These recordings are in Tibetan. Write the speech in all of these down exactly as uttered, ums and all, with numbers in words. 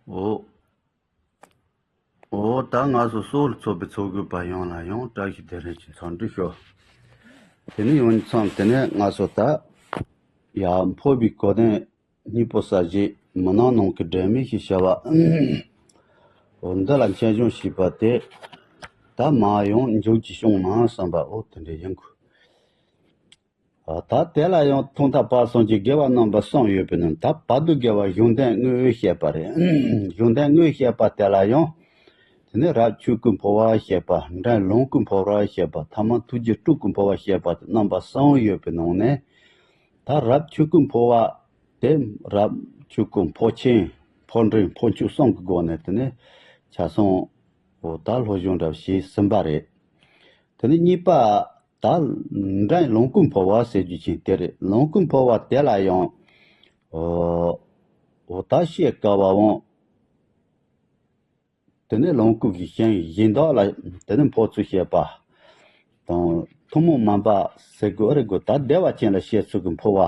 འོ། འོ་ད་ང་ཚོ་སོགས་ལ་ཚོགས་པའི་ཚོགས་དགོས་པ་ཡོངས་ལ་ཡང་བཀྲ་ཤིས་བདེ་ལེགས་ཀྱི་འཚམས་འདྲི་ཞུ། དེ་ནས་ཡང་མཚམས་དེ་ནས་ང་ཚོ་ད་ཡར་འཕོ་བའི་གོ་དོན་སྙིང་པོ་གསལ་བྱེད་མི་སྣང་ནང་གི་སྒྲོན་མེ་ཞེས་བྱ་བ། འོ་འདི་ལ་མཁྱེན་སྦྱོང་བྱས་པ་དེ་ད་མར་ཡང་མཇུག་ཅིག་བྱུང་ན་བསམ་པ། འོ་དེ་འདྲ་ཡིན་དགོས། ད་དེ་ལ་ཡང་ཐོག་མཐའ་བར་གསུམ་གྱི་དགེ་བ་རྣམ་པ་གསུམ་ཡོད་པའི་ནང་ད་བར་དུ་དགེ་བ་གཞུང་དོན་དངོས་བཤད་པ་རེད། གཞུང་དོན་དངོས་བཤད་པ་དེ་ལ་ཡང་དེ་ནས་རབ་ཆོས་སྐུ་འཕོ་བ་བཤད་པ། འབྲིང་ལོངས་སྐུ་འཕོ་བ་བཤད་པ། ཐ་མ་ཐུགས་རྗེ་སྤྲུལ་སྐུ་འཕོ་བ་བཤད་པ་དེ་རྣམ་པ་གསུམ་ཡོད་པའི་ནང་ནས། ད་རབ་ཆོས་སྐུ་འཕོ་བ་དེ་རབ་ཆོས་སྐུ་འཕོ་ཆེན་འཕོ་འབྲིང་འཕོ་མཆོག་གསུམ་གྱི་སྒོ་ནས་དེ་ནས་ཆ་ཚང་འོ་ད་སློབ་སྦྱོང་འདྲ་བྱས་ཟིན་པ་རེད། དེ་ནས་གཉིས་པ་ད་འབྲིང་ལོངས་སྐུ་འཕོ་བ་ཟེར་རྒྱུ་ཅིག་དེ་རེད། ལོངས་སྐུ་འཕོ་བ་དེ་ལ་ཡང་འོ་འོ་ད་བཤད་དཀའ་བ་འོང་། དེ་ནས་ལོངས་སྐུ་གི་ཞིང་གཞན་དག་ལ་དེ་ནས་འཕོ་ཚུལ་བཤད་པ་དང་། ཐུན་མོང་མ་འབབ་ཟེར་དགོས་རེད་དགོས། ད་བདེ་བ་ཅན་ལ་བཤད་ཚུལ་གྱི་འཕོ་བ་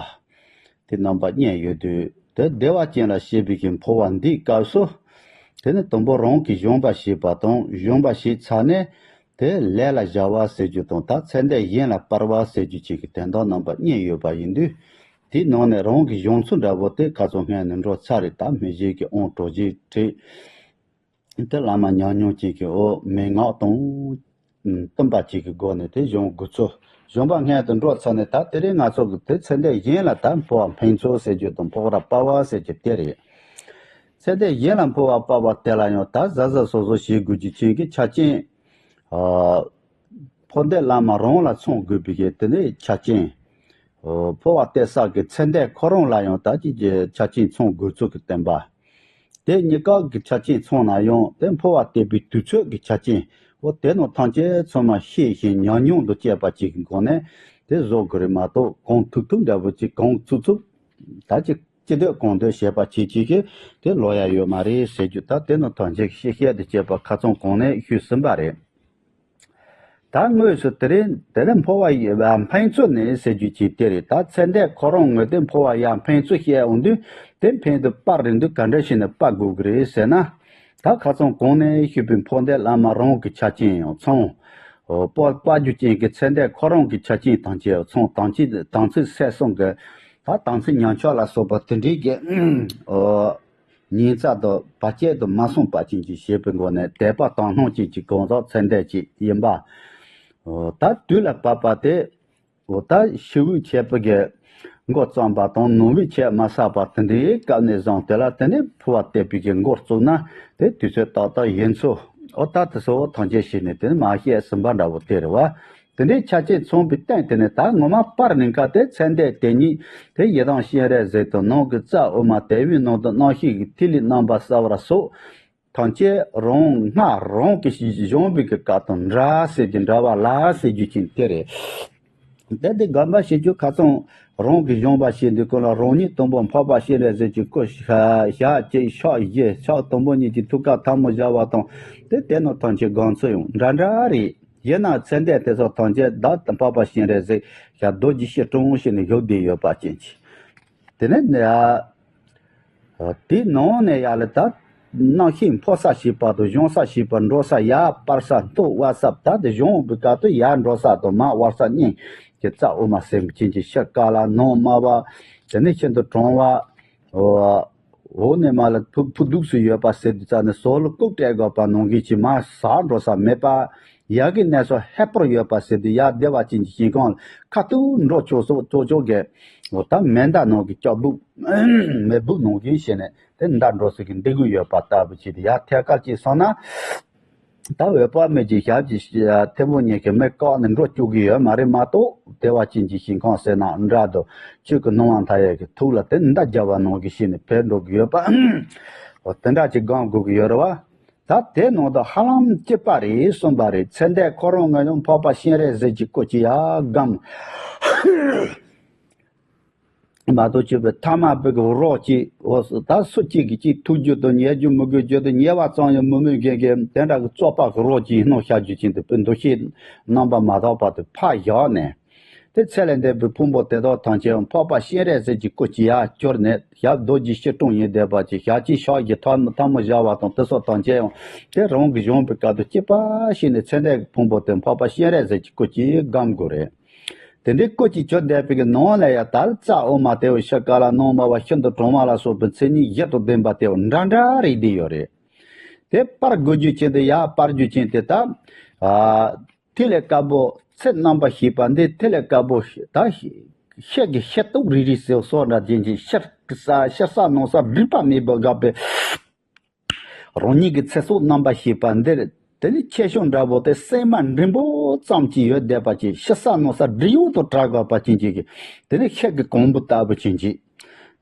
དེ་རྣམ་པ་གཉིས་ཡོད་དུས། དེ་བདེ་བ་ཅན་ལ་བཤད་པའི་གི་འཕོ་བ་འདིའི་སྐབས་སུ་དེ་ནས་དང་པོ་རང་གི་སྦྱོང་བ་བྱེད་པ་དང་། སྦྱོང་བ་བྱས་ཚར་ནས་དེ་ལས་ལ་སྦྱར་བ་ཟེར་རྒྱུ་དང་། ད་ཚད་ལྡན་གཞན་ལ་སྤར་བ་ཟེར་རྒྱུ་བཅས་ཀྱི་དོན་དག་རྣམ་པ་གཉིས་ཡོད་པ་ཡིན་དུས། དེའི་ནང་ནས་རང་གི་སྦྱོང་ཚུལ་འདྲ་པོ་དེ་ཁ་སང་སྔོན་ནས་འགྲོ་ཚར་རེད། ད་སྨིན་བྱེད་ཀྱི་དབང་དྲོ་བྱེད་ཁྲིད། དེ་བླ་མ་ཉམས་མྱོང་ཅན་གྱི་འོ་མན་ངག་དང་བསྟུན་པ་བཅས་ཀྱི་སྒོ་ནས་དེ་སྦྱོང་དགོས་ཚུལ། སྦྱོང་བ་སྔོན་དུ་འགྲོ་ཚར་ནས་ད་དེ་རིང་ང་ཚོ་གི་དེ་ཚད་ལྡན་གཞན་ལ་ད་འཕོ་བ་འཕེན་ཚུལ་ཟེར་རྒྱུ་དང་། འཕོ་བར་སྤར་བ་ཟེར་རྒྱུ་དེ་རེད། ཚད་ལྡན་གཞན་ལ་འཕོ་བ་སྤར་བ་དེ་ལ་ཡང་ད་གཟབ་གཟབ་གཟབ་གཟབ་བྱེད་དགོས་རྒྱུ་ཅན་གྱི་ཆ་རྐྱེན། འཕོ་འདོད་བླ་མ་རང་ལ་ཚང་དགོས་པའི་གི་དེ་ནས་ཆ་རྐྱེན། འཕོ་བ་སྟེར་ས་གི་ཚད་ལྡན་ཁོ་རང་ལ་ཡང་ད་ཅིག་གི་ཆ་རྐྱེན་ཚང་དགོས་ཚུལ་གྱི་བསྟན་པ། དེ་གཉིས་ཀ་གི་ཆ་རྐྱེན་ཚང་ན་ཡང་དེ་འཕོ་བ་སྟེར་བའི་དུས་ཚོད་ཀྱི་ཆ་རྐྱེན། འོ་དེ་རྣམས་ཐམས་ཅད་ཚང་མ་ཤེས་ཤིང་ཉམས་མྱོང་དང་བཅས་པ་ཅིག་གི་སྒོ་ནས་དེ་བཟོ་དགོས་རེད་མ་གཏོགས། གང་ཐུབ་ཐུབ་འདྲ་པོ་ཅིག་གང་ཚུགས་ཚུགས་ད་ཅིག་ཅི་འདོད་གང་འདོད་བྱེད་པ་བྱེད་ཅིག་གི་དེ་ལོ་ཡ་ཡོད་མ་རེད་ཟེར་རྒྱུ། ད་དེ་རྣམས་ཐམས་ཅད་ཤེས་བཤད་དང་བཅས་པ་ཁ་སང་གོང་ནས་ཞུས་ཟིན་པ་རེད། ད་དངོས་སུ་དེ་རིང་དེ་ལས་འཕོ་བ་ཡི་འཕེན་ཚུལ་ནི་ཟེར་རྒྱུ་ཅིག་དེ་རེད། ད་ཚད་ལྡན་ཁོ་རང་ངོས་དེ་འཕོ་བ་ཡར་འཕེན་ཚུལ་བཤད་འོང་དུས། དེ་འཕེན་དུས་སྤར་རན་དུས་ག་འདྲ་བྱས་ནས་སྤར་དགོས་ཀྱི་རེད་ཟེར་ན། ད་ཁ་སང་གོང་ནས་ཞུས་པའི་འཕོ་འདོད་བླ་མ་རང་གི་ཆ་རྐྱེན་ཡང་ཚང་། འོ་སྤར་སྤར་རྒྱུ་ཅན་གྱི་ཚད་ལྡན་ཁོ་རང་གི་ཆ་རྐྱེན་དང་བཅས་ཚང་། དམ་ཚིག་དམ་ཚིག་གསལ་གསུམ་གྱི་ད་དམ་ཚིག་ཉམས་ཆག་ལ་སོགས་པ་དེ་འདྲའི་གི་འོ། ཉིན་ཚ་དང་བར་ཆད་དུ་མ་སོང་བ་ཅན་གྱི་བྱེད་པའི་སྒོ་ནས་དད་པ་དག་སྣང་ཅན་གྱི་གང་ཟག་ཚད་ལྡན་ཅིག་ཡིན་པ། འོ་ད་དུས་ལ་བབ་པ་དེ། འོ་ད་ཕྱི་དབུགས་ཆད་པ་གི་མགོ་བརྩམས་པ་དང་ནང་དབུགས་ཆད་མ་ཚར་བ་དེ་འདྲའི་སྐབས་ནས་བཟུང་དེ་ལ་དེ་ནས་འཕོ་བ་སྟེར་བའི་གི་འགོ་བཙུགས་ན་དེ་དུས་ཚོད་ཏག་ཏག་ཡིན་ཚུལ། འོ་ད་དེ་ཚོ་ཐམས་ཅད་ཤེས་ནས་དེ་ནས་མར་བཤད་ཟིན་པ་འདྲ་བོ་དེ་རེད་བ། དེ་འདྲའི་ཆ་རྐྱེན་ཚང་བའི་སྟེང་དེ་ནས་ད་ངོ་མ་སྤར་ནས་ཀ་དེ་ཚད་ལྡན་དེ་ཉིད་དེ་ཡི་དམ་སྤྱན་རས་གཟིགས་དང་ནང་གི་རྩ་དབུ་མ་དལ་བུའི་ནང་དུ་རྣམ་ཤེས་ཀྱི་ཐིག་ལེ་རྣམ་པར་གསལ་བ་སོགས་ཐམས་ཅད་རང་སྔགས་རང་གིས་གཞོམ་པའི་གི་སྐབས་དང་འདྲ་ཟེར་གྱི་འདྲ་བ་ལ་ཟེར་རྒྱུ་ཅན་དེ་རེད། དེ་དེ་སྒོམ་པ་བྱེད་རྒྱུ་ཁ་སང་རང་གིས་གཞོམ་པ་བྱེད་དུས་ཀུན་ལ་རང་ཉིད་དང་པོ་འཕགས་པ་སྤྱན་རས་གཟིགས་ཀྱི་སྐུ་ཞག་གཅིག་ཕྱག་བཞི་ཕྱག་དང་པོ་གཉིས་ཀྱི་ཐུགས་ཀར་ཐལ་མོ་སྦྱར་བ་དང་། དེ་དེ་རྣམས་ཐམས་ཅད་སྒོམ་ཚུལ་ཡང་འདྲ་འདྲ་རེད། ཡིན་ནའང་ཚད་ལྡན་དེ་ཚོ་ཐམས་ཅད་བདག་དང་འཕགས་པ་སྤྱན་རས་གཟིགས་ཞག་རྡོ་རྗེ་སྐྱིལ་ཀྲུང་ཞེས་ནས་བཞུགས་བསྡད་ཡོད་པ་ཅན་གྱི། དེ་ནས་ནི་ཡ། དེའི་ནང་ནས་ཡ་ལ་ད་རྣམ་ཤེས་འཕོ་ས་ཞིག་པ་དང་གཞོམ་ས་ཞིག་པ་འགྲོ་ས་ཡར་སྤར་ས་མཐོ་དབའ་ས་ད་དེ་གཞོམ་པའི་སྐབས་དུ་ཡར་འགྲོ་ས་དང་མར་དབར་ས་གཉིས་ཀྱི་རྩ་དབུ་མ་སེམས་ཅན་གྱི་ཕྱི་དཀར་ལ་ནང་དམར་བ། དེ་ནས་ཤིན་ཏུ་གྲང་བ། འོ་ནས་མར་ལ་ཕུ་ཕུ་སྡུག་སུ་ཡོད་པ་ཟེར་དུས་ཙ་ནས་ཟོག་ལ་རྐུབ་སྤྲད་དགོས་པ་ནང་བཞིན་གྱི་མར་ཟག་འགྲོ་ས་མེད་པ། ཡ་གི་གནས་སུ་ཧེ་པོར་ཡོད་པ་ཟེར་དུས་ཡ་བདེ་བ་ཅན་གྱི་ཞིང་ཁམས་ལ་ཁ་ཐུག་འགྲོ་ཆོག་སོགས་ཆོག་ཆོག་གི། འོ་ད་མེ་མདའ་ནང་གི་ལྕགས་སྦུག་མེ་སྦུག་ནང་བཞིན་བྱས་ནས་དེ་མདའ་འགྲོ་ས་གི་འདེད་དགོས་ཡོད་པ་ལྟ་བུ་བྱས་ཏེ་ཡ་ཐད་ཀར་གྱིས་སོང་ན། ད་འོད་དཔག་མེད་ཀྱི་ཞབས་ཀྱི་ཐལ་མོ་གཉིས་ཀྱིས་མེ་བཀག་ནས་འགྲོ་བཅུག་གི་ཡོད་མ་རེད་མ་གཏོགས། བདེ་བ་ཅན་གྱི་ཞིང་ཁམས་ཟེར་ན་འདྲ་འདུག་ཆོས་ཀྱི་སྣང་བ་མཐའ་ཡས་ཀྱི་ཐུགས་ལ་དེ་མདའ་རྒྱབ་པ་ནང་གི་ཤེས་ནས་ཕེབས་འགྲོ་གི་ཡོད་པ། འོ་དེ་འདྲ་ཅིག་སྒོམ་དགོས་ཀྱི་ཡོད་རེད་བ། ད་དེ་ནང་དུ་ཧ་ལམ་གཅིག་པ་རེད་གསུངས་པ་རེད། ཚེ་འདས་ཁོ་རང་ངོས་ནས་འཕགས་པ་སྤྱན་རས་གཟིགས་ཀྱི་སྐུ་ཅིག་ཡར་སྒོམ། མ་གཏོགས་བྱས་པའི་ཐ་མལ་པའི་གི་རོགས་ཅིག་འོ་ད་སུ་གཅིག་གིས་གཅིག་ཐུག་རྒྱུ་དང་ཉལ་རྒྱུ་མི་དགོས་རྒྱུ་དང་ཉལ་བ་ཙམ་ཡང་མི་མོས་མཁན་གྱི་དེ་འདྲ་གི་བཙོག་པ་གི་རོགས་ཅིག་སྣང་ཤར་རྒྱུ་ཅན་དུ་དཔེ་འདུ་ཤེས་རྣམ་པ་མ་དག་པ་དེ་ཕར་བཞག་ནས། དེ་ཚེ་ལས་འདས་པའི་ཕུང་པོ་དེ་དག་ཐམས་ཅད་ཡང་འཕགས་པ་སྤྱན་རས་གཟིགས་ཀྱི་སྐུ་གཅིག་ཡར་གྱུར་ནས་ཞབས་རྡོ་རྗེ་སྐྱིལ་ཀྲུང་ཡིན་བསྡད་པ་ཅིག་ཞབས་ཀྱི་ཕྱག་གི་ཐལ་མོ་ཐལ་མོ་སྦྱར་བ་དང་དེ་སོགས་ཐམས་ཅད་ཡང་དེ་རང་གི་གཞོན་པའི་སྐབས་སུ་གཅིག་པ་ཤེས་ནས་ཚེ་འདས་ཀྱི་ཕུང་པོ་དེ་འཕགས་པ་སྤྱན་རས་གཟིགས་ཀྱི་སྐུ་གཅིག་སྒོམ་དགོས་རེད། དེ་འདྲའི་སྐུ་གཅིག་གྱུར་བསྡད་པའི་གི་ནང་ལ་ཡང་ད་རྩ་འོག་མ་དེ་བའི་ཤ་ཀ་ལ་སྣང་མ་བ་ཤིན་ཏུ་གྲང་བ་ལ་སོགས་པའི་མཚན་ཉིད་བཞི་དང་ལྡན་པ་དེ་འདྲ་འདྲ་རེད་བསྡད་ཡོད་རེད། དེ་སྤར་དགོས་རྒྱུ་ཅན་དེ་ཡར་སྤར་རྒྱུ་ཅན་དེ་ད། ཨ། ཐིག་ལེ་དཀར་པོ་ཚེ་རྣམ་པར་ཤེས་པ་འདི་ཐིག་ལེ་དཀར་པོ་ད་ཤེལ་གྱི་ཤེལ་ཏོག་རིལ་རིལ་ཟེར་སོགས་འདྲ་ཅན་གྱི་ཤེལ་ས་ཤེལ་ས་ནང་ས་སྒྲིབ་པ་མེད་པར་འགགས་པའི་རང་ཉིད་ཀྱི་ཚེ་སྲོག་རྣམ་པར་ཤེས་པ་འདིར་དེ་ནི་ཁྱད་གཞུང་འདྲ་པོ་དེ་སྲན་མ་འབྲིང་པོ་ཙམ་གྱིས་ཡོད་བསྡད་པ་ཅིག་ཤེལ་ས་ནང་ས་སྒྲིབ་གཡོག་ཏུ་གྲགས་དགོས་པ་ཅན་གྱི་དེ་ནི་ཤེལ་གྱི་གོང་བུ་ལྟ་བུ་ཅན་གྱི་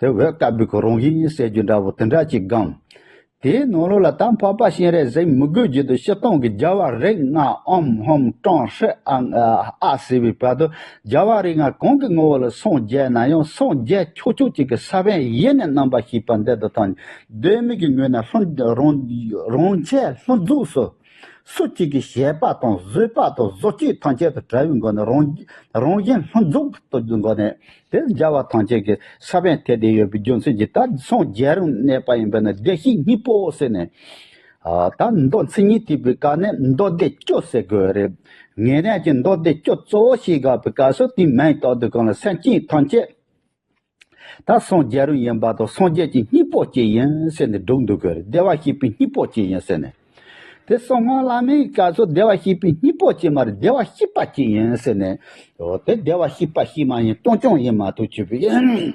དེ་འོད་དཀར་པོའི་གི་རང་བཞིན་ཟེར་རྒྱུ་འདྲ་པོ་དེ་འདྲ་ཅིག་སྒོམ། དེའི་ནང་ལོགས་ལ་ད་འཕགས་པ་སྤྱན་རས་གཟིགས་མི་དགོས་རྒྱུ་དུ་སྤྱིར་བཏང་གི་རྒྱལ་བ་རིགས་ལྔ་ཨོཾ་ཧཱུྃ་ཀྲོང་ཧྲཱིཿ་ཨ་ཨ་ཟེར་བའི་བར་དུ་རྒྱལ་བ་རིགས་ལྔ་གང་གི་ངོ་བོ་ལ་སངས་རྒྱས་ན་ཡང་སངས་རྒྱས་ཆོག་ཆོག་ཅིག་གི་ས་བོན་ཡེ་ནས་རྣམ་པར་ཤེས་པ་འདི་དང་ཐང་གདོད་མའི་གི་ངོས་ནས་ལྷུན་རང་རང་ཆས་ལྷུན་རྫོགས་སུ། སུ་གཅིག་གིས་བྱས་པ་དང་བཟོད་པ་དང་བཟོ་བཅོས་ཐམས་ཅད་དང་བྲལ་བའི་སྒོ་ནས་རང་རང་བཞིན་ལྷུན་རྫོགས་ཀྱི་སྟོབས་ཀྱི་སྒོ་ནས་དེ་རྒྱལ་བ་ཐམས་ཅད་ཀྱི་ས་བོན་ཐེབས་ཏེ་ཡོད་པའི་རྒྱུ་མཚན་གྱིས་ད་སངས་རྒྱས་རུང་གནས་པ་ཡིན་པས་ན་བདེ་གཤེགས་སྙིང་པོ་ཟེར་ནས། ཨ། ད་མདོ་མཚན་ཉིད་ཐེག་པའི་སྐབས་ནས་མདོ་སྡེ་བཅུ་ཟེར་དགོས་རེད། ངེས་གནས་ཀྱི་མདོ་སྡེ་བཅུ་གཙོ་བོ་ཞིག་དགོས་པའི་སྐབས་སུ་དེའི་མིང་བཏགས་དུས་གང་ལ་སེམས་ཅན་ཐམས་ཅད། ད་སངས་རྒྱས་རུང་ཡིན་པ་དང་སངས་རྒྱས་ཀྱི་སྙིང་པོ་གཅིག་ཡིན་ཟེར་ནས་སྒྲུབ་འདུག་གི་རེད། བདེ་བར་གཤེགས་པའི་སྙིང་པོ་གཅིག་ཡིན་ཟེར་ནས། དེ་གསང་སྔགས་བླ་མེད་སྐབས་སུ་བདེ་བར་གཤེགས་པའི་སྙིང་པོ་གཅིག་མ་རེད། བདེ་བར་གཤེགས་པ་གཅིག་ཡིན་ཟེར་ནས། འོ་དེ་བདེ་བར་གཤེགས་པ་གཅིག་མ་ཡིན་སྟོང་རྐྱང་ཡིན་མ་ཐུབ་བྱས་པའི།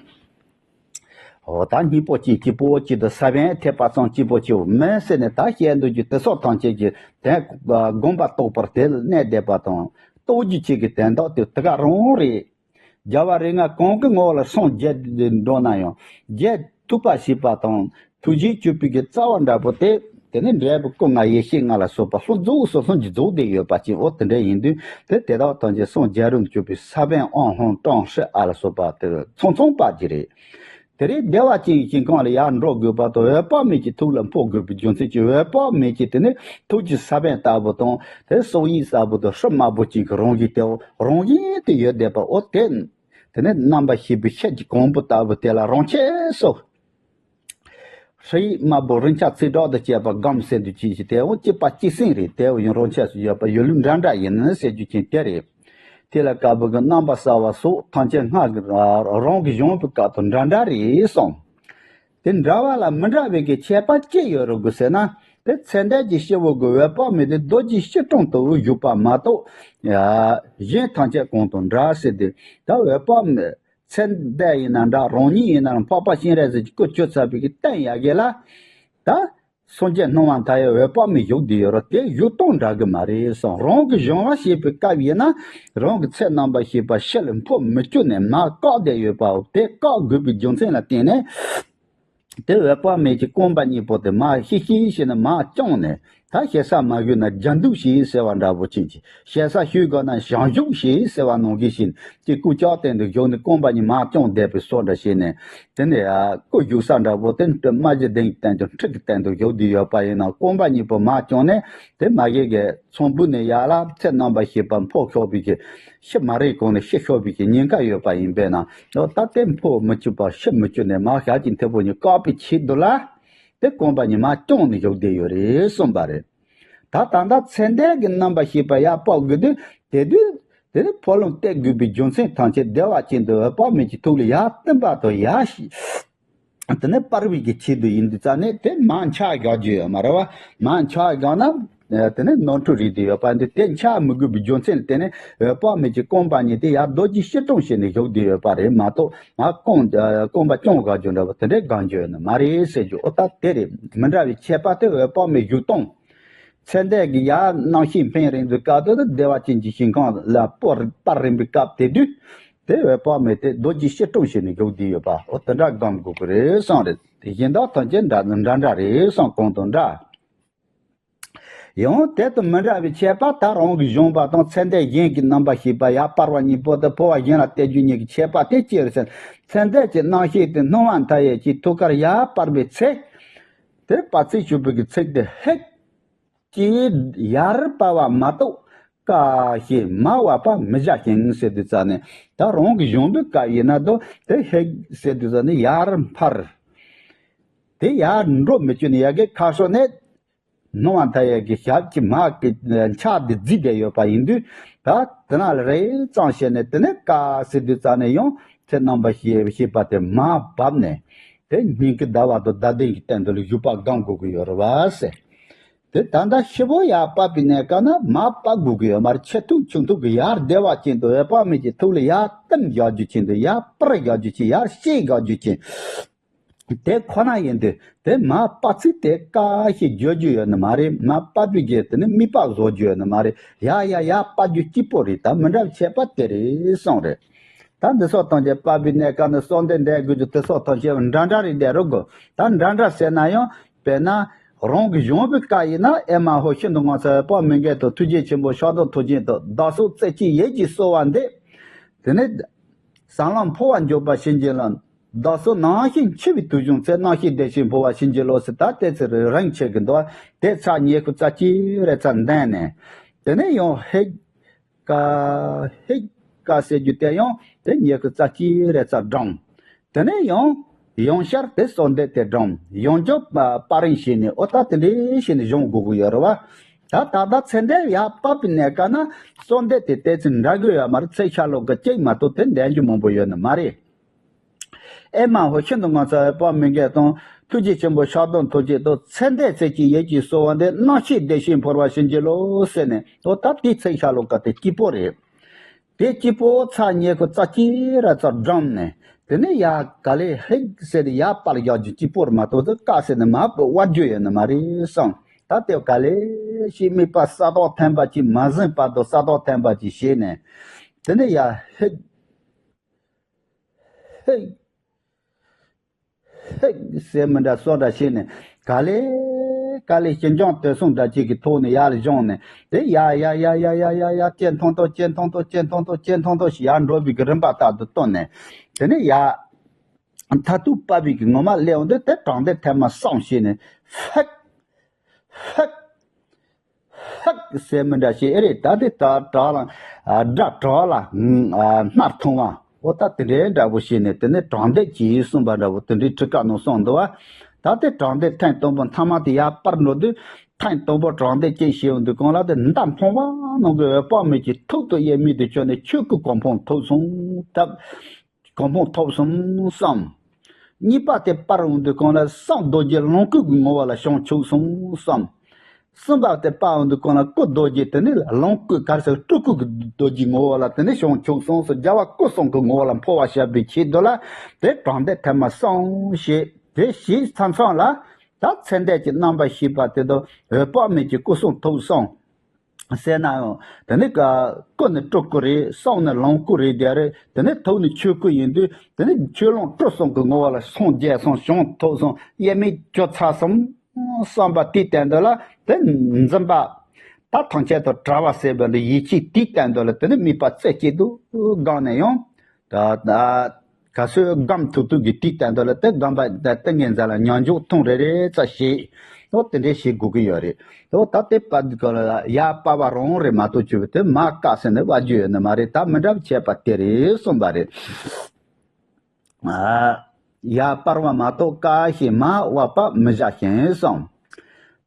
འོ་ད་སྙིང་པོ་གཅིག་གཅིག་པོ་གཅིག་ཏུ་ས་བོན་ཐེབས་པ་ཙམ་གཅིག་པོ་གཅིག་པོ་མིན་ཟེར་ནས་ད་བཤད་འདུག་རྒྱུ་དེ་སོགས་ཐམས་ཅད་ཀྱི་དོན་སྒོམ་པ་རྟོགས་པར་དེ་ལ་གནས་བསྡད་པ་དང་རྟོགས་རྒྱུ་གཅིག་གི་དོན་དག་དེ་དེ་ག་རང་རེད། རྒྱལ་བ་རིགས་ལྔ་གང་གི་ངོ་བོ་ལ་སངས་རྒྱས་འགྲོ་ན་ཡང་རྒྱས་ཐུབ་པ་ཞེས་པ་དང་ཐུགས་རྗེ་སྤྱོད་པའི་གི་རྩ་བ་འདྲ་པོ་དེ་དེ་ནི་འབྲས་བུ་སྐུ་ལྔ་ཡེ་ཤེས་ལྔ་ལ་སོགས་པ་ལྷུན་རྫོགས་སུ་ལྷུན་གྱིས་རྫོགས་ཏེ་ཡོད་པ་ཅིག་འོ་དེ་འདྲ་ཡིན་དུས་དེ་དེ་དག་ཐམས་ཅད་སངས་རྒྱས་རུང་གྱུར་པའི་ས་བོན་ཨོཾ་ཧཱུྃ་ཀྲོང་ཧྲཱིཿ་ཨ་ལ་སོགས་པ་དེ་ཚང་ཚང་པ་ཅིག་རེད། དེ་རིང་བདེ་བ་ཅན་གྱི་ཞིང་ཁམས་ལ་ཡར་འགྲོ་དགོས་པ་དང་འོད་དཔག་མེད་ཀྱི་ཐུགས་ལ་འཕོ་དགོས་པའི་རྒྱུ་མཚན་གྱིས་འོད་དཔག་མེད་ཀྱི་དེ་ནི་ཐུགས་ཀྱི་ས་བོན་ལྟ་བུ་དང་དེ་སོགས་ཡིག་ལྟ་བུ་དང་ཧྲིལ་དམར་པོ་ཅན་གྱི་རང་བཞིན་དེའོ་རང་བཞིན་དུ་ཡོད་བསྡད་པ་འོ་དེ། དེ་ནི་རྣམ་པར་ཤེས་པའི་ཤེལ་གྱི་གོང་བུ་ལྟ་བུ་དེ་ལ་རང་ཆས་སུ། ཧྲཱིཿ་དམར་པོ་རིང་ཆ་ཚིག་གྲོགས་དང་བཅས་པ་སྒོམ་ཟེར་དུས་ཅི་ཞིག་དེའོ་གཅིག་པ་གཅིག་སེང་རེད། དེའོ་ཡང་རང་ཆས་སུ་ཡོད་པ་ཡོད་ལུགས་འདྲ་འདྲ་ཡིན་ཟེར་རྒྱུ་ཅན་དེ་རེད། དེ་ལ་དཀར་པོ་གི་རྣམ་པ་གསལ་བ་སོགས་ཐམས་ཅད་སྔགས་ཀྱི་རང་གི་གཞུང་གི་སྐབས་དང་འདྲ་འདྲ་རེད་གསུངས། དེ་འདྲ་བ་ལ་མི་འདྲ་བའི་གི་ཁྱད་པར་ཅི་ཡོད་རུང་གི་ཟེར་ན། དེ་ཚེ་འདས་ཀྱི་སྐྱེ་བོ་གི་འོད་དཔག་མེད་དེ་རྡོ་རྗེ་སྐྱིལ་ཀྲུང་དུ་བཞུགས་པ་མ་གཏོགས། གཞན་ཐམས་ཅད་གང་དང་འདྲ་ཟེར་ཏེ། ད་འོད་དཔག་མེད་ཚེ་འདས་ཡིན་ན་འདྲ་རང་ཉིད་ཡིན་ན་འཕགས་པ་སྤྱན་རས་གཟིགས་ཀྱི་སྐུ་གྱུར་ཚར་བའི་གི་རྟེན་ཡ་གི་ལ། ད། སངས་རྒྱས་སྣང་བ་མཐའ་ཡས་འོད་དཔག་མེད་བཞུགས་བསྡད་ཡོད་རེད། དེ་བཞུགས་སྟངས་འདྲ་གི་མ་རེད་གསུངས། རང་གི་གཞུང་ལ་བཤད་པའི་སྐབས་ཡིན་ན་རང་གི་ཚེ་རྣམ་པར་ཤེས་པ་ཤེལ་ལ་འཕོ་མི་བཅུག་ནས་མར་བཀག་བསྡད་ཡོད་པའོ། དེ་བཀག་དགོས་པའི་རྒྱུ་མཚན་ལ་བརྟེན་ནས། དེ་འོད་དཔག་མེད་ཀྱི་རྐང་པ་གཉིས་པོ་དེ་མར་ཤིག་ཤིག་བྱས་ནས་མར་བརྐྱངས་ནས་ད་ཞེ་ས་མ་ཞུས་ན་རྒྱ་འདུག་བྱས་ཟེར་བ་འདྲ་པོ་ཅན་གྱི་ཞེ་ས་ཞུས་དགོས་ན་བྱང་ཞུགས་བྱས་ཟེར་བ་ནང་བཞིན་བྱས་ཀྱི་སྐུ་ལྕགས་སྟེང་དུ་བཞུགས་ནས་རྐང་པ་གཉིས་མར་བརྐྱངས་བསྡད་པའི་བཟོ་འདྲ་བྱས་ནས། དེ་ནས་སྐུ་བཞུགས་ས་འདྲ་པོ་དེ་རྨ་བྱའི་གདན་གྱི་སྟེང་དུ་ཁྲི་གི་སྟེང་དུ་བཞུགས་བསྡད་ཡོད་པ་ཡིན་ན་རྐང་པ་གཉིས་པོ་མར་བརྐྱངས་ནས་དེ་མ་གཞི་གི་ཚོམ་བུ་ནས་ཡར་ལ་ཚེ་རྣམ་པར་ཤེས་པ་འཕོ་ཤོར་བའི་གི་ཤི་མ་རེད་གོང་ནས་ཤི་ཤོར་བའི་གི་ཉེན་ཁ་ཡོད་པ་ཡིན་པས་ན་ད་དེ་འཕོ་མི་བཅུག་པ་ཤི་མི་བཅུག་ནས་མར་ཞབས་ཀྱི་མཐེ་བོ་གཉིས་བཀག་པའི་ཆེད་དུ་ལ་དེ་རྐང་པ་གཉིས་མར་བརྐྱངས་ནས་བཞུགས་བསྡད་ཡོད་རེད་གསུངས་པ་རེད། ད་ད་ལྟ་ཚེ་འདས་ཀྱི་རྣམ་པར་ཤེས་པ་ཡར་སྤར་དགོས་དུས་དེ་དུས་དེ་ནི་འཕོ་ལུང་བསྟན་དགོས་པའི་རྒྱུ་མཚན་ཐམས་ཅད་བདེ་བ་ཅན་དུ་འོད་དཔག་མེད་ཀྱི་ཐུགས་ལ་ཡར་བསྟིམ་པ་དང་ཡར་ཞིག་དེ་ནས་སྤར་བའི་གི་ཆེད་དུ་ཡིན་དུས་ཙང་ནས་དེ་མར་ཕྱག་བཞག་རྒྱུ་ཡོད་མ་རེད་བ། མར་ཕྱག་བཞག་ན་དེ་ནས་ནོར་འཁྲུལ་རེད་དེ་ཡོད་པ་འདི་དེ་ཕྱག་མི་དགོས་པའི་རྒྱུ་མཚན་ལ་བརྟེན་ནས་འོད་དཔག་མེད་ཀྱི་རྐང་པ་གཉིས་དེ་ཡར་རྡོ་རྗེ་སྐྱིལ་ཀྲུང་བྱས་ནས་བཞུགས་བསྡད་ཡོད་པ་རེད་མ་གཏོགས་མར་རྐང་རྐང་པ་བརྐྱངས་བཞག་རྒྱུ་འདྲ་བ་དེ་འདྲའི་གང་རྒྱུ་ཡོད་ནི་མ་རེད་ཟེར་རྒྱུ་ཨོ་ད་དེ་རེད། མི་འདྲ་བའི་ཁྱད་པར་དེ་འོད་དཔག་མེད་བཞུགས་སྟངས། ཚེ་འདས་ཀྱི་ཡར་རྣམ་ཤེས་འཕེན་རན་དུས་སྐབས་དེ་དུ་བདེ་བ་ཅན་གྱི་ཞིང་ཁམས་ལ་སྤོར་སྤར་རན་པའི་སྐབས་དེ་དུས་དེ་འོད་དཔག་མེད་དེ་རྡོ་རྗེ་སྐྱིལ་ཀྲུང་བྱས་ནས་བཞུགས་བསྡད་ཡོད་པ་ཨོ་དེ་འདྲ་སྒོམ་དགོས་ཀྱི་རེད་བསམ་རེད། དེ་གཞན་དག་ཐམས་ཅད་འདྲ་འདྲ་འདྲ་རེད་བསམ་གོང་དང་འདྲ། ཡང་དེ་དང་མི་འདྲ་བའི་ཁྱད་པར་ད་རང་གི་གཞོན་པ་དང་ཚེ་འདས་གཞན་གྱི་རྣམ་པར་ཤེས་པ་ཡར་སྤར་བ་གཉིས་པོ་དང་འཕོ་བ་གཞན་ལ་བལྟ་རྒྱུ་གཉིས་ཀྱི་ཁྱད་པར་དེ་ཅི་རེད་ཟེར། ཚེ་འདས་ཀྱི་རྣམ་ཤེས་དེ་སྣང་བ་མཐའ་ཡས་ཀྱི་ཐུགས་ཀར་ཡར་སྤར་བའི་ཚེ། དེར་སྤར་ཚིག་ཞུགས་པའི་གི་ཚིག་དེ་ཧེག་ཅེས་ཡར་སྤར་བ་མ་གཏོགས་ ཀ་ཞེས་མ་བབ་པ་མི་བྱ་ཞིང་ཟེར་དུས་ཙ་ནས། ད་རང་གི་གཞུང་པའི་བཀའ་ཡིན་ན་དོ་དེ་ཧེག་ཟེར་དུས་ཙ་ནས་ཡར་འཕར། དེ་ཡར་འགྲོ་མི་བཅུག་ནས་ཡ་གི་ཁ་ཕྱོགས་ནས་སྣང་བ་མཐའ་ཡས་ཀྱི་ཞབས་ཀྱི་མ་གི་འཆག་དེ་བརྫིས་བསྡད་ཡོད་པ་ཡིན་དུས། ད་དེ་ན་ལ་རེ་གཙང་བྱས་ནས་དེ་ནས་ཀ་ཟེར་དུས་ཙ་ནས་ཡང་ཚེ་རྣམ་པར་ཤེས་པ་དེ་མར་བབས་ནས། དེ་སྙིང་གི་ཟླ་བ་དང་ཟླ་གདན་གྱི་སྟེང་དུ་ལ་བཞུགས་པ་སྒོམ་དགོས་ཀྱི་ཡོད་རེད་བ་ཟེར། དེ་ད་ལྟ་ཤི་བོ་ཡར་བབས་པའི་གནས་སྐབས་ན་མར་བབས་དགོས་ཀྱི་ཡོད་མ་རེད། ཆེ་ཐུག་ཆུང་ཐུག་གི་ཡར་བདེ་བ་ཅན་དུ་འོད་དཔག་མེད་ཀྱི་ཐུགས་ལ་ཡར་གཏིང་རྒྱག་རྒྱུ་ཅན་དུ། ཡར་སྤར་རྒྱག་རྒྱུ་ཅན། ཡར་གཤེགས་རྒྱག་རྒྱུ་ཅན། དེ་ཁོ་ན་ཡིན་དུས་དེ་མར་བབས་ཚུལ་དེ་ཀ་ཞེས་བརྗོད་རྒྱུ་ཡོད་ནི་མ་རེད། མར་བབས་པའི་རྗེས་དེ་ནི་དམིགས་པ་བཟོ་རྒྱུ་ཡོད་ནི་མ་རེད། ཡར་ཡར་ཡར་བབས་རྒྱུ་གཅིག་པོ་རེད། ད་མི་འདྲ་བ་བྱས་པ་དེ་རེད་གསུངས་རེད། ད་འདི་སོགས་དང་བཅས་བབས་པའི་གནས་སྐབས་ནི་གསོལ་འདེབས་འདེབས་དགོས་རྒྱུ་དེ་སོགས་དང་བཅས་པ་འདྲ་འདྲ་རེད་བསྡད་རོགས་དགོས། ད་འདྲ་འདྲ་ཟེར་ན་ཡང་དཔེར་ན། རང་གི་གཞུང་པའི་བཀའ་ཡིན་ན། ཨེ་མ་ཧོ། ཤིན་ཏུ་ངོ་མཚར་བའི་དཔག་མེད་མགོན་དང་། ཐུགས་རྗེ་ཆེན་པོ་ཕྱག་རྡོར་ཐུགས་རྗེ་དང་། བདག་སོགས་རྩེ་གཅིག་ཡིད་ཀྱིས་གསོལ་བ་འདེབས། དེ་ནས་ཟབ་ལམ་འཕོ་བ་འཇུག་པར་བྱིན་གྱིས་རློབས། བདག་སོགས་ནང་བཞིན་འཆི་བའི་དུས་བྱུང་ཚེ། རྣམ་ཤེས་བདེ་ཞིང་འཕོ་བར་བྱིན་གྱིས་རློབས་ཟེར། ད་དེ་ཚེ་རིང་ཆེ་གི་འདུག་དེ་ཚར་ཉི་ཤུ་རྩ་གཅིག་རེ་ཙམ་འདོན་ནས། དེ་ནས་ཡང་ཧེག་ཀ་ཧེག་ཀ་ཟེར་རྒྱུ་དེ་ཡང་དེ་ཉི་ཤུ་རྩ་གཅིག་རེ་ཙམ་བགྲངས། དེ་ནས་ཡང་ཡང་བསྐྱར་དེ་གསོལ་འདེབས་དེ་བགྲངས། ཡང་བསྐྱར་པ་པ་རིང་བྱས་ནས། ཨོ་ད་དེ་འདྲས་བྱས་ནས་སྦྱང་དགོས་ཀྱི་ཡོད་རེད་བ། ད་ད་ལྟ་ཚེ་འདས་ཡར་བབས་པའི་གནས་སྐབས་ན་གསོལ་འདེབས་དེ་ཏོག་ཙམ་འདྲ་གི་ཡོད་མ་རེད། ཚེ་ཤར་ལྷོ་གི་གཅིག་མ་གཏོགས་དེ་འདྲ་རྒྱུ་མང་པོ་ཡོད་ནི་མ་རེད། ཨེ་མ་ཧོ། ཤིན་ཏུ་ངོ་མཚར་བའི་དཔག་མེད་མགོན་དང་། ཐུགས་རྗེ་ཆེན་པོ་ཕྱག་རྡོར་ཐུགས་རྗེ་དང་། ཚེ་འདས་རྩེ་གཅིག་ཡིད་ཀྱིས་གསོལ་བ་འདེབས། རྣམ་ཤེས་བདེ་ཞིང་འཕོ་བར་བྱིན་གྱིས་རློབས་ཟེར་ནས། ཨོ་ད་དེ་ཚེ་ཤར་ལྷོ་གི་དེ་གཅིག་པོ་རེད། དེ་གཅིག་པོ་ཚར་ཉི་ཤུ་རྩ་གཅིག་རེ་ཙམ་བགྲངས་ནས། དེ་ནས་ཡར་ག་ལེ་ཧེག་ཟེར་ནས་ཡར་སྤར་རྒྱག་རྒྱུ་གཅིག་པོ་རེད་མ་གཏོགས། དེ་ཀ་ཟེར་ནས་མར་བབས་རྒྱུ་ཡོད་ནི་མ་རེད་བསམ། ད་དེ་ག་ལེ་ཞིག་དམིགས་པ་ས་ཐོག་ཐིམ་པ་ཅིག་མ་ཟིན་བར་དུ་ས་ཐོག་ཐིམ་པ་ཅིག་བྱས་ནས། དེ་ནས་ཡར་ཧེག་ཧེག་ཧེག་ཟེར་མི་འདྲ་སོགས་འདྲ་བྱས་ནས། ག་ལེ་ག་ལེ་ཞི་འཇམ་དུས་གསུམ་འདྲ་ཅིག་གི་ཐོག་ནས་ཡར་ལ་སྦྱངས་ནས། དེ་ཡར་ཡར་ཡར་ཡར་ཡར་ཡར་ཡར་ཇེ་ཐང་དུ་ཇེ་ཐང་དུ་ཇེ་ཐང་དུ་ཇེ་ཐང་དུ་ཞིག་ཡར་འགྲོ་བའི་གི་རིམ་པ་ལྟར་དུ་བཏོན་ནས། དེ་ནས་ཡར་མཐར་ཐུག་བབས་པའི་གི་ངོ་མ་སླེབས་འོང་དུས། དེ་དྲང་ལྡེབ་ཐེངས་མ་གསུམ་བྱས་ནས། ཧེག་ཧེག་ཧག་ཟེར་མི་འདྲ་ཞིག་ཨེ་རེད། ད་དེ་དྲག་དྲག་ལ་ཨ་སྒྲ་དྲག་ལ་ཨ་སྣར་ཐུང་བ། འོ་ད་དེ་འདྲའི་འདྲ་པོ་བྱས་ནས། དེ་ནས་དྲང་ལྡེབ་ཀྱིས་གསུངས་པ་འདྲ་པོ་དེ་འདྲའི་ཁྲིད་ཀ་ནང་གསུངས་འདུག་བ། ད་དེ་དྲང་ལྡེབ་ཐེངས་དང་པོ་མཐའ་མ་དེ་ཡར་སྤར་འགྲོ་དུས། ཐེངས་དང་པོ་དྲང་ལྡེབ་ཅིག་བྱས་འོང་དུས་སྒང་ལ། དེ་མདའ་འཕངས་པ་ནང་གི་འོད་དཔག་མེད་ཀྱི་ཐུགས་དང་དབྱེར་མེད་དུ་གྱུར་ནས་ཆོས་སྐུ་གོ་འཕང་ཐོབ་སོང་སྟབས། གོ་འཕང་ཐོབ་སོང་བསམ། གཉིས་པ་དེ་སྤར་འོང་དུས་སྒང་ལ་གསང་རྡོ་རྗེ་ལོངས་སྐུ་གི་ངོ་བོ་ལ་བྱང་ཆུབ་སོང་བསམ། གསུམ་པ་དེ་སྤར་འོང་དུས་སྒང་ལ་སྐུ་རྡོ་རྗེ་དེ་ནི་ལོངས་སྐུ་ག་རེ་ཟེར། སྤྲུལ་སྐུ་གི་རྡོ་རྗེའི་ངོ་བོ་ལ་དེ་ནི་བྱང་ཆུབ་སོང་ཟེར། རྒྱལ་བ་སྐུ་གསུམ་གྱི་ངོ་བོ་ལ་འཕོ་བ་བྱ་བའི་ཆེད་དུ་ལ། དེ་དྲང་ལྡེབ་ཐེངས་མ་གསུམ་བྱས། དེ་བྱས་མཚམས་མཚམས་ལ་ད་ཚེ་འདས་ཀྱི་རྣམ་པར་ཤེས་པ་དེ་དང་འོད་དཔག་མེད་ཀྱི་སྐུ་གསུང་ཐུགས་གསུམ་ཟེར་ན་ཡང་། དེ་ནི་ཀ་སྐུ་ནི་སྤྲུལ་སྐུ་རེད། གསུང་ནི་ལོངས་སྐུ་རེད་དེ་རེད། དེ་ནི་ཐུགས་ནི་ཆོས་སྐུ་ཡིན་དུས། དེ་ནི་ཆོས་ལོངས་སྤྲུལ་གསུམ་གྱི་ངོ་བོ་ལ་སངས་རྒྱས་སོང་། བྱང་ཐོབ་སོང་། དབྱེར་མེད་གྱུར་ཚར་སོང་བསམ་པ་དེའི་སྟེང་དུ་ལ། དེ་འཛིན་པ་ད་ཐམས་ཅད་དུ་བྲལ་བ་ཟེར་བ་འདི་ཡིད་ཆེས་དེའི་སྟེང་དུ་ལ། དེ་ནི་དམིགས་པ་རྩེ་གཅིག་ཏུ་བསྒོམས་ནས་ཡང་། ད་ད་ག་ཚོད་སྒོམ་ཐུབ་ཐུབ་ཀྱི་དུས་གཏན་དུ་ལ། དེ་སྒོམ་པ་དེ་ཏིང་ངེ་འཛིན་ལ་ཉམས་འཇུག་ཐུང་རེ་རེ་ཙམ་བྱེད། འོ་དེ་འདྲས་བྱེད་དགོས་ཀྱི་ཡོད་རེད། འོ་ད་དེ་བར་དུ་ལ་ཡར་སྤར་བ་རང་རེད་མ་གཏོགས། བྱས་པ་དེ་མར་བཀག་ཟེར་ནས་བབས་རྒྱུ་ཡོད་ནི་མ་རེད། ད་མི་འདྲ་བ་བྱས་པ་དེ་རེད་གསུངས་པ་རེད། ཨ། ཡར་སྤར་བ་མ་གཏོགས་བཀག་ཞེས་མ་བབས་པ་མི་བྱ་ཞིང་གསུངས།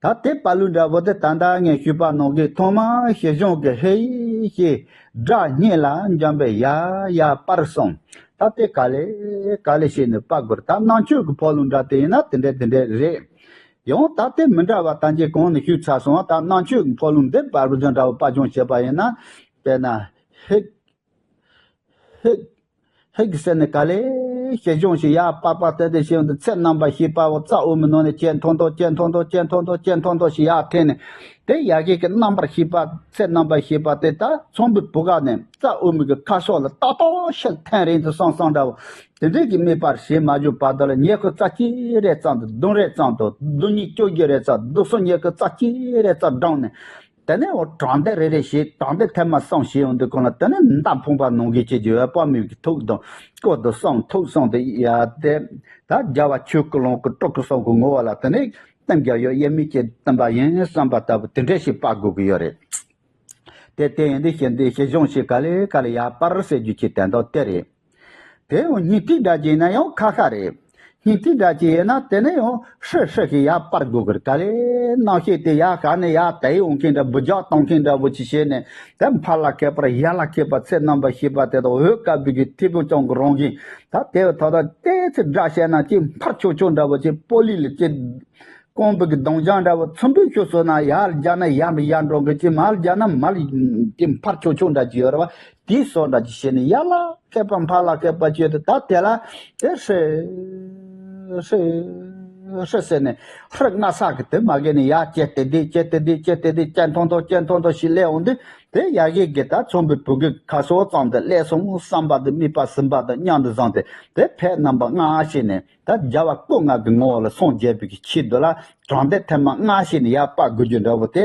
ད་དེ་བབས་ལུགས་འདྲ་པོ་དེ་ད་ལྟ་ངས་ཞུས་པ་ནང་གི་ཐོག་མར་ཞི་སྦྱོང་གི་ཧེ་ཞེས་སྒྲ་སྙན་ལ་འཇམ་པའི་ཡར་ཡར་སྤར་གསུངས། ད་དེ་ག་ལེ་ག་ལེ་བྱས་ནས་སྤར་དགོས་རེད། ད་རྣམ་དཔྱོད་ཀྱི་འཕོ་ལུང་འདྲ་དེ་ཡིན་ན་དེ་འདྲས་དེ་འདྲས་རེད། ཡང་ད་དེ་མི་འདྲ་བ་ད་གིན་གོང་ནས་ཞུས་ཚར་སོང་བ། ད་རྣམ་དཔྱོད་ཀྱི་འཕོ་ལུང་འདི་བར་པ་ཅན་འདྲ་བོ་པ་ཅུང་བྱས་པ་ཡིན་ན། དཔེར་ན་ཧེ། ཧེ། ཧེ་ཟེར་ནས་ག་ལེ་ཞི་སྦྱོང་ཞིག་ཡར་སྤར་སྤར་ཏེ་དེ་བྱས་ཡོང་དུས། ཚེ་རྣམ་པར་ཤེས་པ་བོ་རྩ་དབུ་མའི་ནང་ནས་ཇེ་ཐང་དུ་ཇེ་ཐང་དུ་ཇེ་ཐང་དུ་ཇེ་ཐང་དུ་ཞིག་ཡར་འཐེན་ནས། དེ་ཡ་གི་གི་རྣམ་པར་ཤེས་པ། ཚེ་རྣམ་པར་ཤེས་པ་དེ་ད་ཚངས་པའི་བུ་ག་ནས་རྩ་དབུ་མའི་གི་ཁ་ཕྱོགས་ལ་ཏག་ཏག་ཕྱིར་འཐེན་རན་དུ་སོང་སོང་འདྲ་བོ། དེ་འདྲའི་གི་དམིགས་པ་བྱེད་མ་བཅུག་བར་དུ་ལ་ཉི་ཤུ་རྩ་གཅིག་རེ་ཙམ་དང་། བདུན་རེ་ཙམ་དང་། བདུན་ཉི་ཤུ་རྩ་གཅིག་རེ་ཙམ། བདུན་གསུམ་ཉི་ཤུ་རྩ་གཅིག་རེ་ཙམ་བགྲངས་ནས། དེ་ནས་འོ་དྲང་ལྡེབ་རེ་རེ་བྱས། དྲང་ལྡེབ་ཐེངས་མ་གསུམ་བྱས་ཡོང་དུས་སྒང་ལ། དེ་ནས་མདའ་འཕངས་པ་ནང་བཞིན་བྱེད་རྒྱུ། འོད་དཔག་མེད་ཀྱི་ཐུགས་དང་སྐུ་དང་གསུང་ཐུགས་གསུམ་དེ་ཡར་དེ། ད་རྒྱལ་བ་ཆོས་སྐུ་ལོངས་སྐུ་སྤྲུལ་སྐུ་གསུམ་གྱི་ངོ་བོ་ལ་དེ་ནས་གཏིང་རྒྱབ་ཡོད། དབྱེར་མེད་ཀྱི་སྟོན་པ་ཡིན་བསམ་པ་ལྟ་བུ་དེ་འདྲ་ཞིག་སྤར་དགོས་ཀྱི་ཡོད་རེད། དེ་དེ་ཡིན་དུས་ཤི་འདི་ཤི་གཞུང་ཞིག་ག་ལེ་ག་ལེ་ཡར་སྤར་ཟེར་རྒྱུ་ཅིག་དེ་འདྲ་དེ་རེད། དེ་ཡང་སྙིང་ཐིག་འདྲ་ཅིག་ཡིན་ན་ཡང་ཁ་ཁ་རེད། སྙིང་ཐིག་འདྲ་ཅིག་ཡིན་ན་དེ་ནས་ཡང་ཧྲི་ཧྲི་ཞིག་ཡར་སྤར་དགོས་གི་རེད། ག་ལེ་རྣམ་ཤེས་དེ་ཡར་ག་ནས་ཡར་དེ་ཡོང་མཁན་འདྲ་འབུ་རྒྱག་གཏོང་མཁན་འདྲ་བོ་ཅིག་བྱས་ནས་དེ་ཕར་ལ་ཁད་པར་ཡར་ལ་ཁད་པར་ཚེ་རྣམ་པར་ཤེས་པ་དེ་དང་འོད་དཀར་པོའི་གི་ཐིགས་པ་ཅན་གྱི་རང་བཞིན་ད་དེ་བས་ཐོག་ད་ཏོག་ཙམ་སྒྲ་བཤད་ན་ཅིག་འཕར་ཆོག་ཆོག་འདྲ་བོ་ཅིག་པོ་ལི་ལ་ཅིག་རྐང་པའི་གི་གདོང་བྱང་འདྲ་བོ་ཚིམ་པོའི་ཤུགས་སོགས་ན་ཡར་རྒྱ་ན་ཡར་ཡར་འགྲོ་གི་ཅི་མར་རྒྱ་ན་མར་ཅི་འཕར་ཆོག་ཆོག་འདྲ་ཅིག་ཡོད་རེད་བ། དེའི་སོགས་འདྲ་ཅིག་བྱས་ནས་ཡར་ལ་ཁད་པར་འཕར་ལ་ཁད་པར་བྱས་ཏེ་ད་དེ་ལ་དེ་ཧྲི་ཧྲི་ཧྲི་ཟེར་ནས་ཧྲི་སྔ་ས་གི་དེ་མ་གི་ནས་ཡར་ཅེ་དེ་དེ་ཅེ་དེ་དེ་ཅེ་དེ་དེ་ཅེ་ཐོང་ཐོང་ཅེ་ཐོང་ཐོང་ཞིག་སླེབས་འོང་དུས་དེ་ཡ་གི་གི་ད་ཚོང་པའི་བུ་གི་ཁ་སོ་ཙམ་དུ་སླེབས་སོང་བསམ་པ་དེ་དམིགས་པ་ཟིན་པ་དང་མཉམ་དུ་བཟུང་སྟེ་དེ་ཕེབས་རྣམ་པ་ལྔ་བྱས་ནས། ད་རྒྱལ་བ་སྐུ་ལྔ་གི་ངོ་བོ་ལ་སངས་རྒྱས་པའི་གི་ཆེད་དུ་ལ་དྲང་བདེན་ཐེངས་མ་ལྔ་བྱས་ནས་ཡར་སྤར་དགོས་རྒྱུ་འདྲ་བོ་དེ།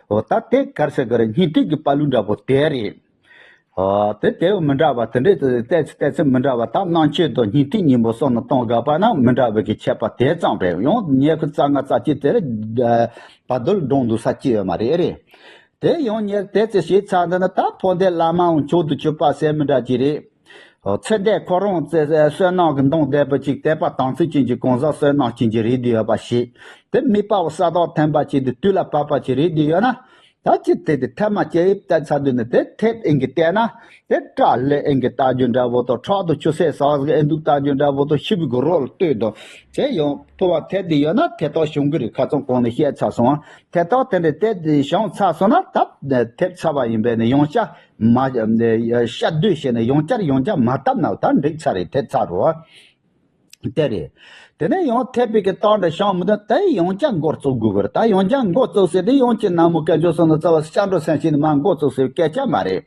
འོ་ད་དེ་གར་ཟེར་གི་རེད། སྙིང་ཐིག་གི་པར་ལུང་འདྲ་བོ་དེ་རེད། འོ་དེ་དེ་མི་འདྲ་བ་དེ་འདྲའི་ཏོག་ཙམ་ཏོག་ཙམ་མི་འདྲ་བ་ད་རྣམ་དཔྱོད་དང་སྙིང་ཐིག་གཉིས་པོ་བསམ་བློ་གཏོང་དགོས་པ་ན་མི་འདྲ་བའི་གི་ཁྱད་པར་དེ་ཙམ་རེད། ཡང་ཉེ་ཁུ་རྩ་ལྔ་རྩ་གཅིག་དེ་རེད། བར་དོ་ལ་སྒྲུང་འདུག་ས་གཅིག་ཡོད་མ་རེད་རེད། དེ་ཡང་ཉེར་དེ་ཚེ་ཞེས་ཚར་འདི་ནི་ད་འཕོ་འདས་བླ་མའང་མཆོག་ཏུ་གྱུར་པ་ཟེར་མི་འདྲ་ཅིག་རེད། ཚེ་འདས་ཁོ་རང་བསོད་ནམས་ཀྱི་མདངས་ལྡན་པ་ཅིག་དད་པ་དམ་ཚིག་ཅན་གྱི་གང་ཟག་བསོད་ནམས་ཅན་གྱི་རིགས་དེ་ཡོད་པ་ཞིག་དེ་དམིགས་པ་བ་ས་དག་འཐེན་པ་ཅིག་དེ་དུས་ལ་བབ་པ་ཅིག་རིགས་དེ་ཡོད་ན། ད་ཅི་དེ་དེ་ཐལ་མ་ཅེ་ཡིབ་བལྟས་ཚར་དུས་ནི་དེ་ཐེབས་ཨེ་གི་བལྟས་ན། དེ་སྐྲ་ལེ་ཨེ་གི་བལྟ་རྒྱུ་འདྲ་བོ་དང་ཁྲག་དང་ཆུ་སེར་ཟག་ཟིག་ཨེ་འདུག་བལྟ་རྒྱུ་འདྲ་བོ་དང་ཤི་བའི་གི་རོ་ལ་ལྟོས་དང་། དེ་ཡང་ཕོ་བ་ཐེབས་དེ་ཡོད་ན་དེ་དག་བྱུང་གི་རེད། ཁ་ཚང་གོང་ནས་བཤད་ཚར་སོང་། དེ་དག་དེ་འདྲ་དེ་བྱུང་ཚར་སོང་ན་ད་ཐེབས་ཚར་བ་ཡིན་པས་ནས་ཡང་བསྐྱར་མ་བཤད་སྡོད་བྱས་ནས་ཡང་བསྐྱར་ཡང་བསྐྱར་མ་བཏབ་ན་ད་འགྲིག་ཚར་རེད། ཐེབས་ཚར་རོ། དེ་རེད། དེ་ནས་ཡང་ཐེབས་པའི་གི་རྟགས་འདྲ་བྱུང་མི་འདུག་དེ་ཡང་བསྐྱར་འགོ་བཙུགས་དགོས་གི་རེད། ད་ཡང་བསྐྱར་འགོ་བཙུགས་ཟེར་དེ་ཡང་ཅི་ན་མོ་སྐད་ཅོར་སོང་ན་རྩ་བ་སྐྱར་འགྲོ་སེམས་བྱས་ནས་མ་འགོ་བཙུགས་ཟེར་སྐད་ཆ་མ་རེད།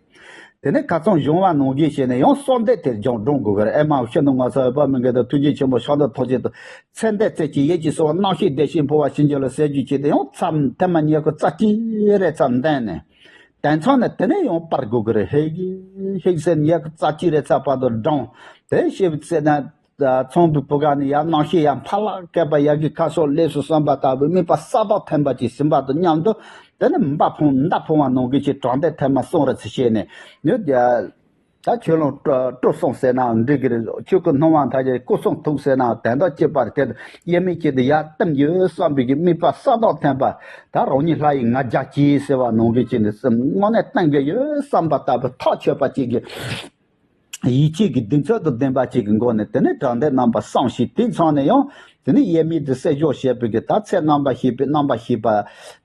དེ་ནས་ཁ་ཚང་གཞུང་བ་ནང་གིས་བྱས་ནས་ཡང་གསོལ་འདེབས་དེ་ལྗོངས་སྒྲུང་དགོས་པར་ཨེ་མ་ཤི་ནུ་ང་ཚོ་ཨེ་པ་མི་འགལ་དང་ཐུགས་རྗེ་ཆེན་པོ་ཕྱག་འདབ་ཐོག་ཆེད་དུ་ཚེ་འདས་ཚེ་གཅིག་ཡིད་ཀྱི་གསོལ་བ་རྣམ་ཤེས་བདེ་ཞིང་འཕོ་བ་ཕྱིན་ཆད་ལ་ཟེར་རྒྱུ་ཆེད་དུ་ཡང་མཚམས་ཐེངས་མ་ཉེ་ཁུ་རྩ་གཅིག་རེ་ཚར་འདན་ནས་དེང་སང་ནས་དེ་ནས་ཡང་སྤར་དགོས་ཀྱི་རེད། ཧེ་ཧེ་ཟེར་ཉེ་ཁུ་རྩ་གཅིག་རེ་ཚར་བར་དུ་བགྲང་དེ་ཤེས་ཟེར་ན། ཚོང་པའི་བུ་ག་ནི་ཡར་རྣམ་ཤེས་ཡར་འཕར་ལ་བསྐལ་པ་ཡ་གི་ཁ་སོགས་ལས་སུ་བསམ་པ་ལྟ་བུའི་དམིགས་པ་ས་དག་འཐེན་པ་ཅིག་ཟིན་པ་དང་མཉམ་དུ་དེ་ནི་མདའ་འཕང་མདའ་འཕང་བ་ནང་གི་ཆེད་དྲང་བདེན་ཐེངས་མ་གསུམ་རེ་ཚུར་བཤད་ནས་ནི། ད་ཆོས་ལོངས་སྤྲོ་སྤྲོ་གསུམ་ཟེར་ནའང་འགྲིག་གི་རེད། ཆོས་སྐུ་སྣང་བ་མཐའ་ཡས་སྐུ་གསུང་ཐུགས་ཟེར་ནའང་དོན་དག་གཅིག་པ་རེད། དེ་དབྱེར་མེད་ཅིག་ཏུ་ཡར་བསྟིམ་ཡོད་བསམ་པའི་གི་དམིགས་པ་ས་དག་འཐེན་པ་ད་རང་ཉིད་ལྷ་ཡི་ང་རྒྱལ་གྱིས་ཟེར་བ་ནང་གི་ཆེད་ནས་སེམས་དངོས་གནས་བསྟིམ་གི་ཡོད་བསམ་པ་ལྟ་བུ་ཐག་ཆོད་པ་གཅིག་གི་ཡིད་ཆེས་ཀྱི་གདེང་ཚོད་དང་ལྡན་པ་ཅིག་གི་སྒོ་ནས་དེ་ནས་དྲང་བདེན་རྣམ་པ་གསུམ་ཞིག་དེ་ཚང་ནས་ཡང་དེ་ནས་དབྱེར་མེད་དུ་གསལ་བརྗོད་བྱེད་པའི་གི་ད་ཚེ་རྣམ་པར་ཤེས་པའི་རྣམ་པར་ཤེས་པ་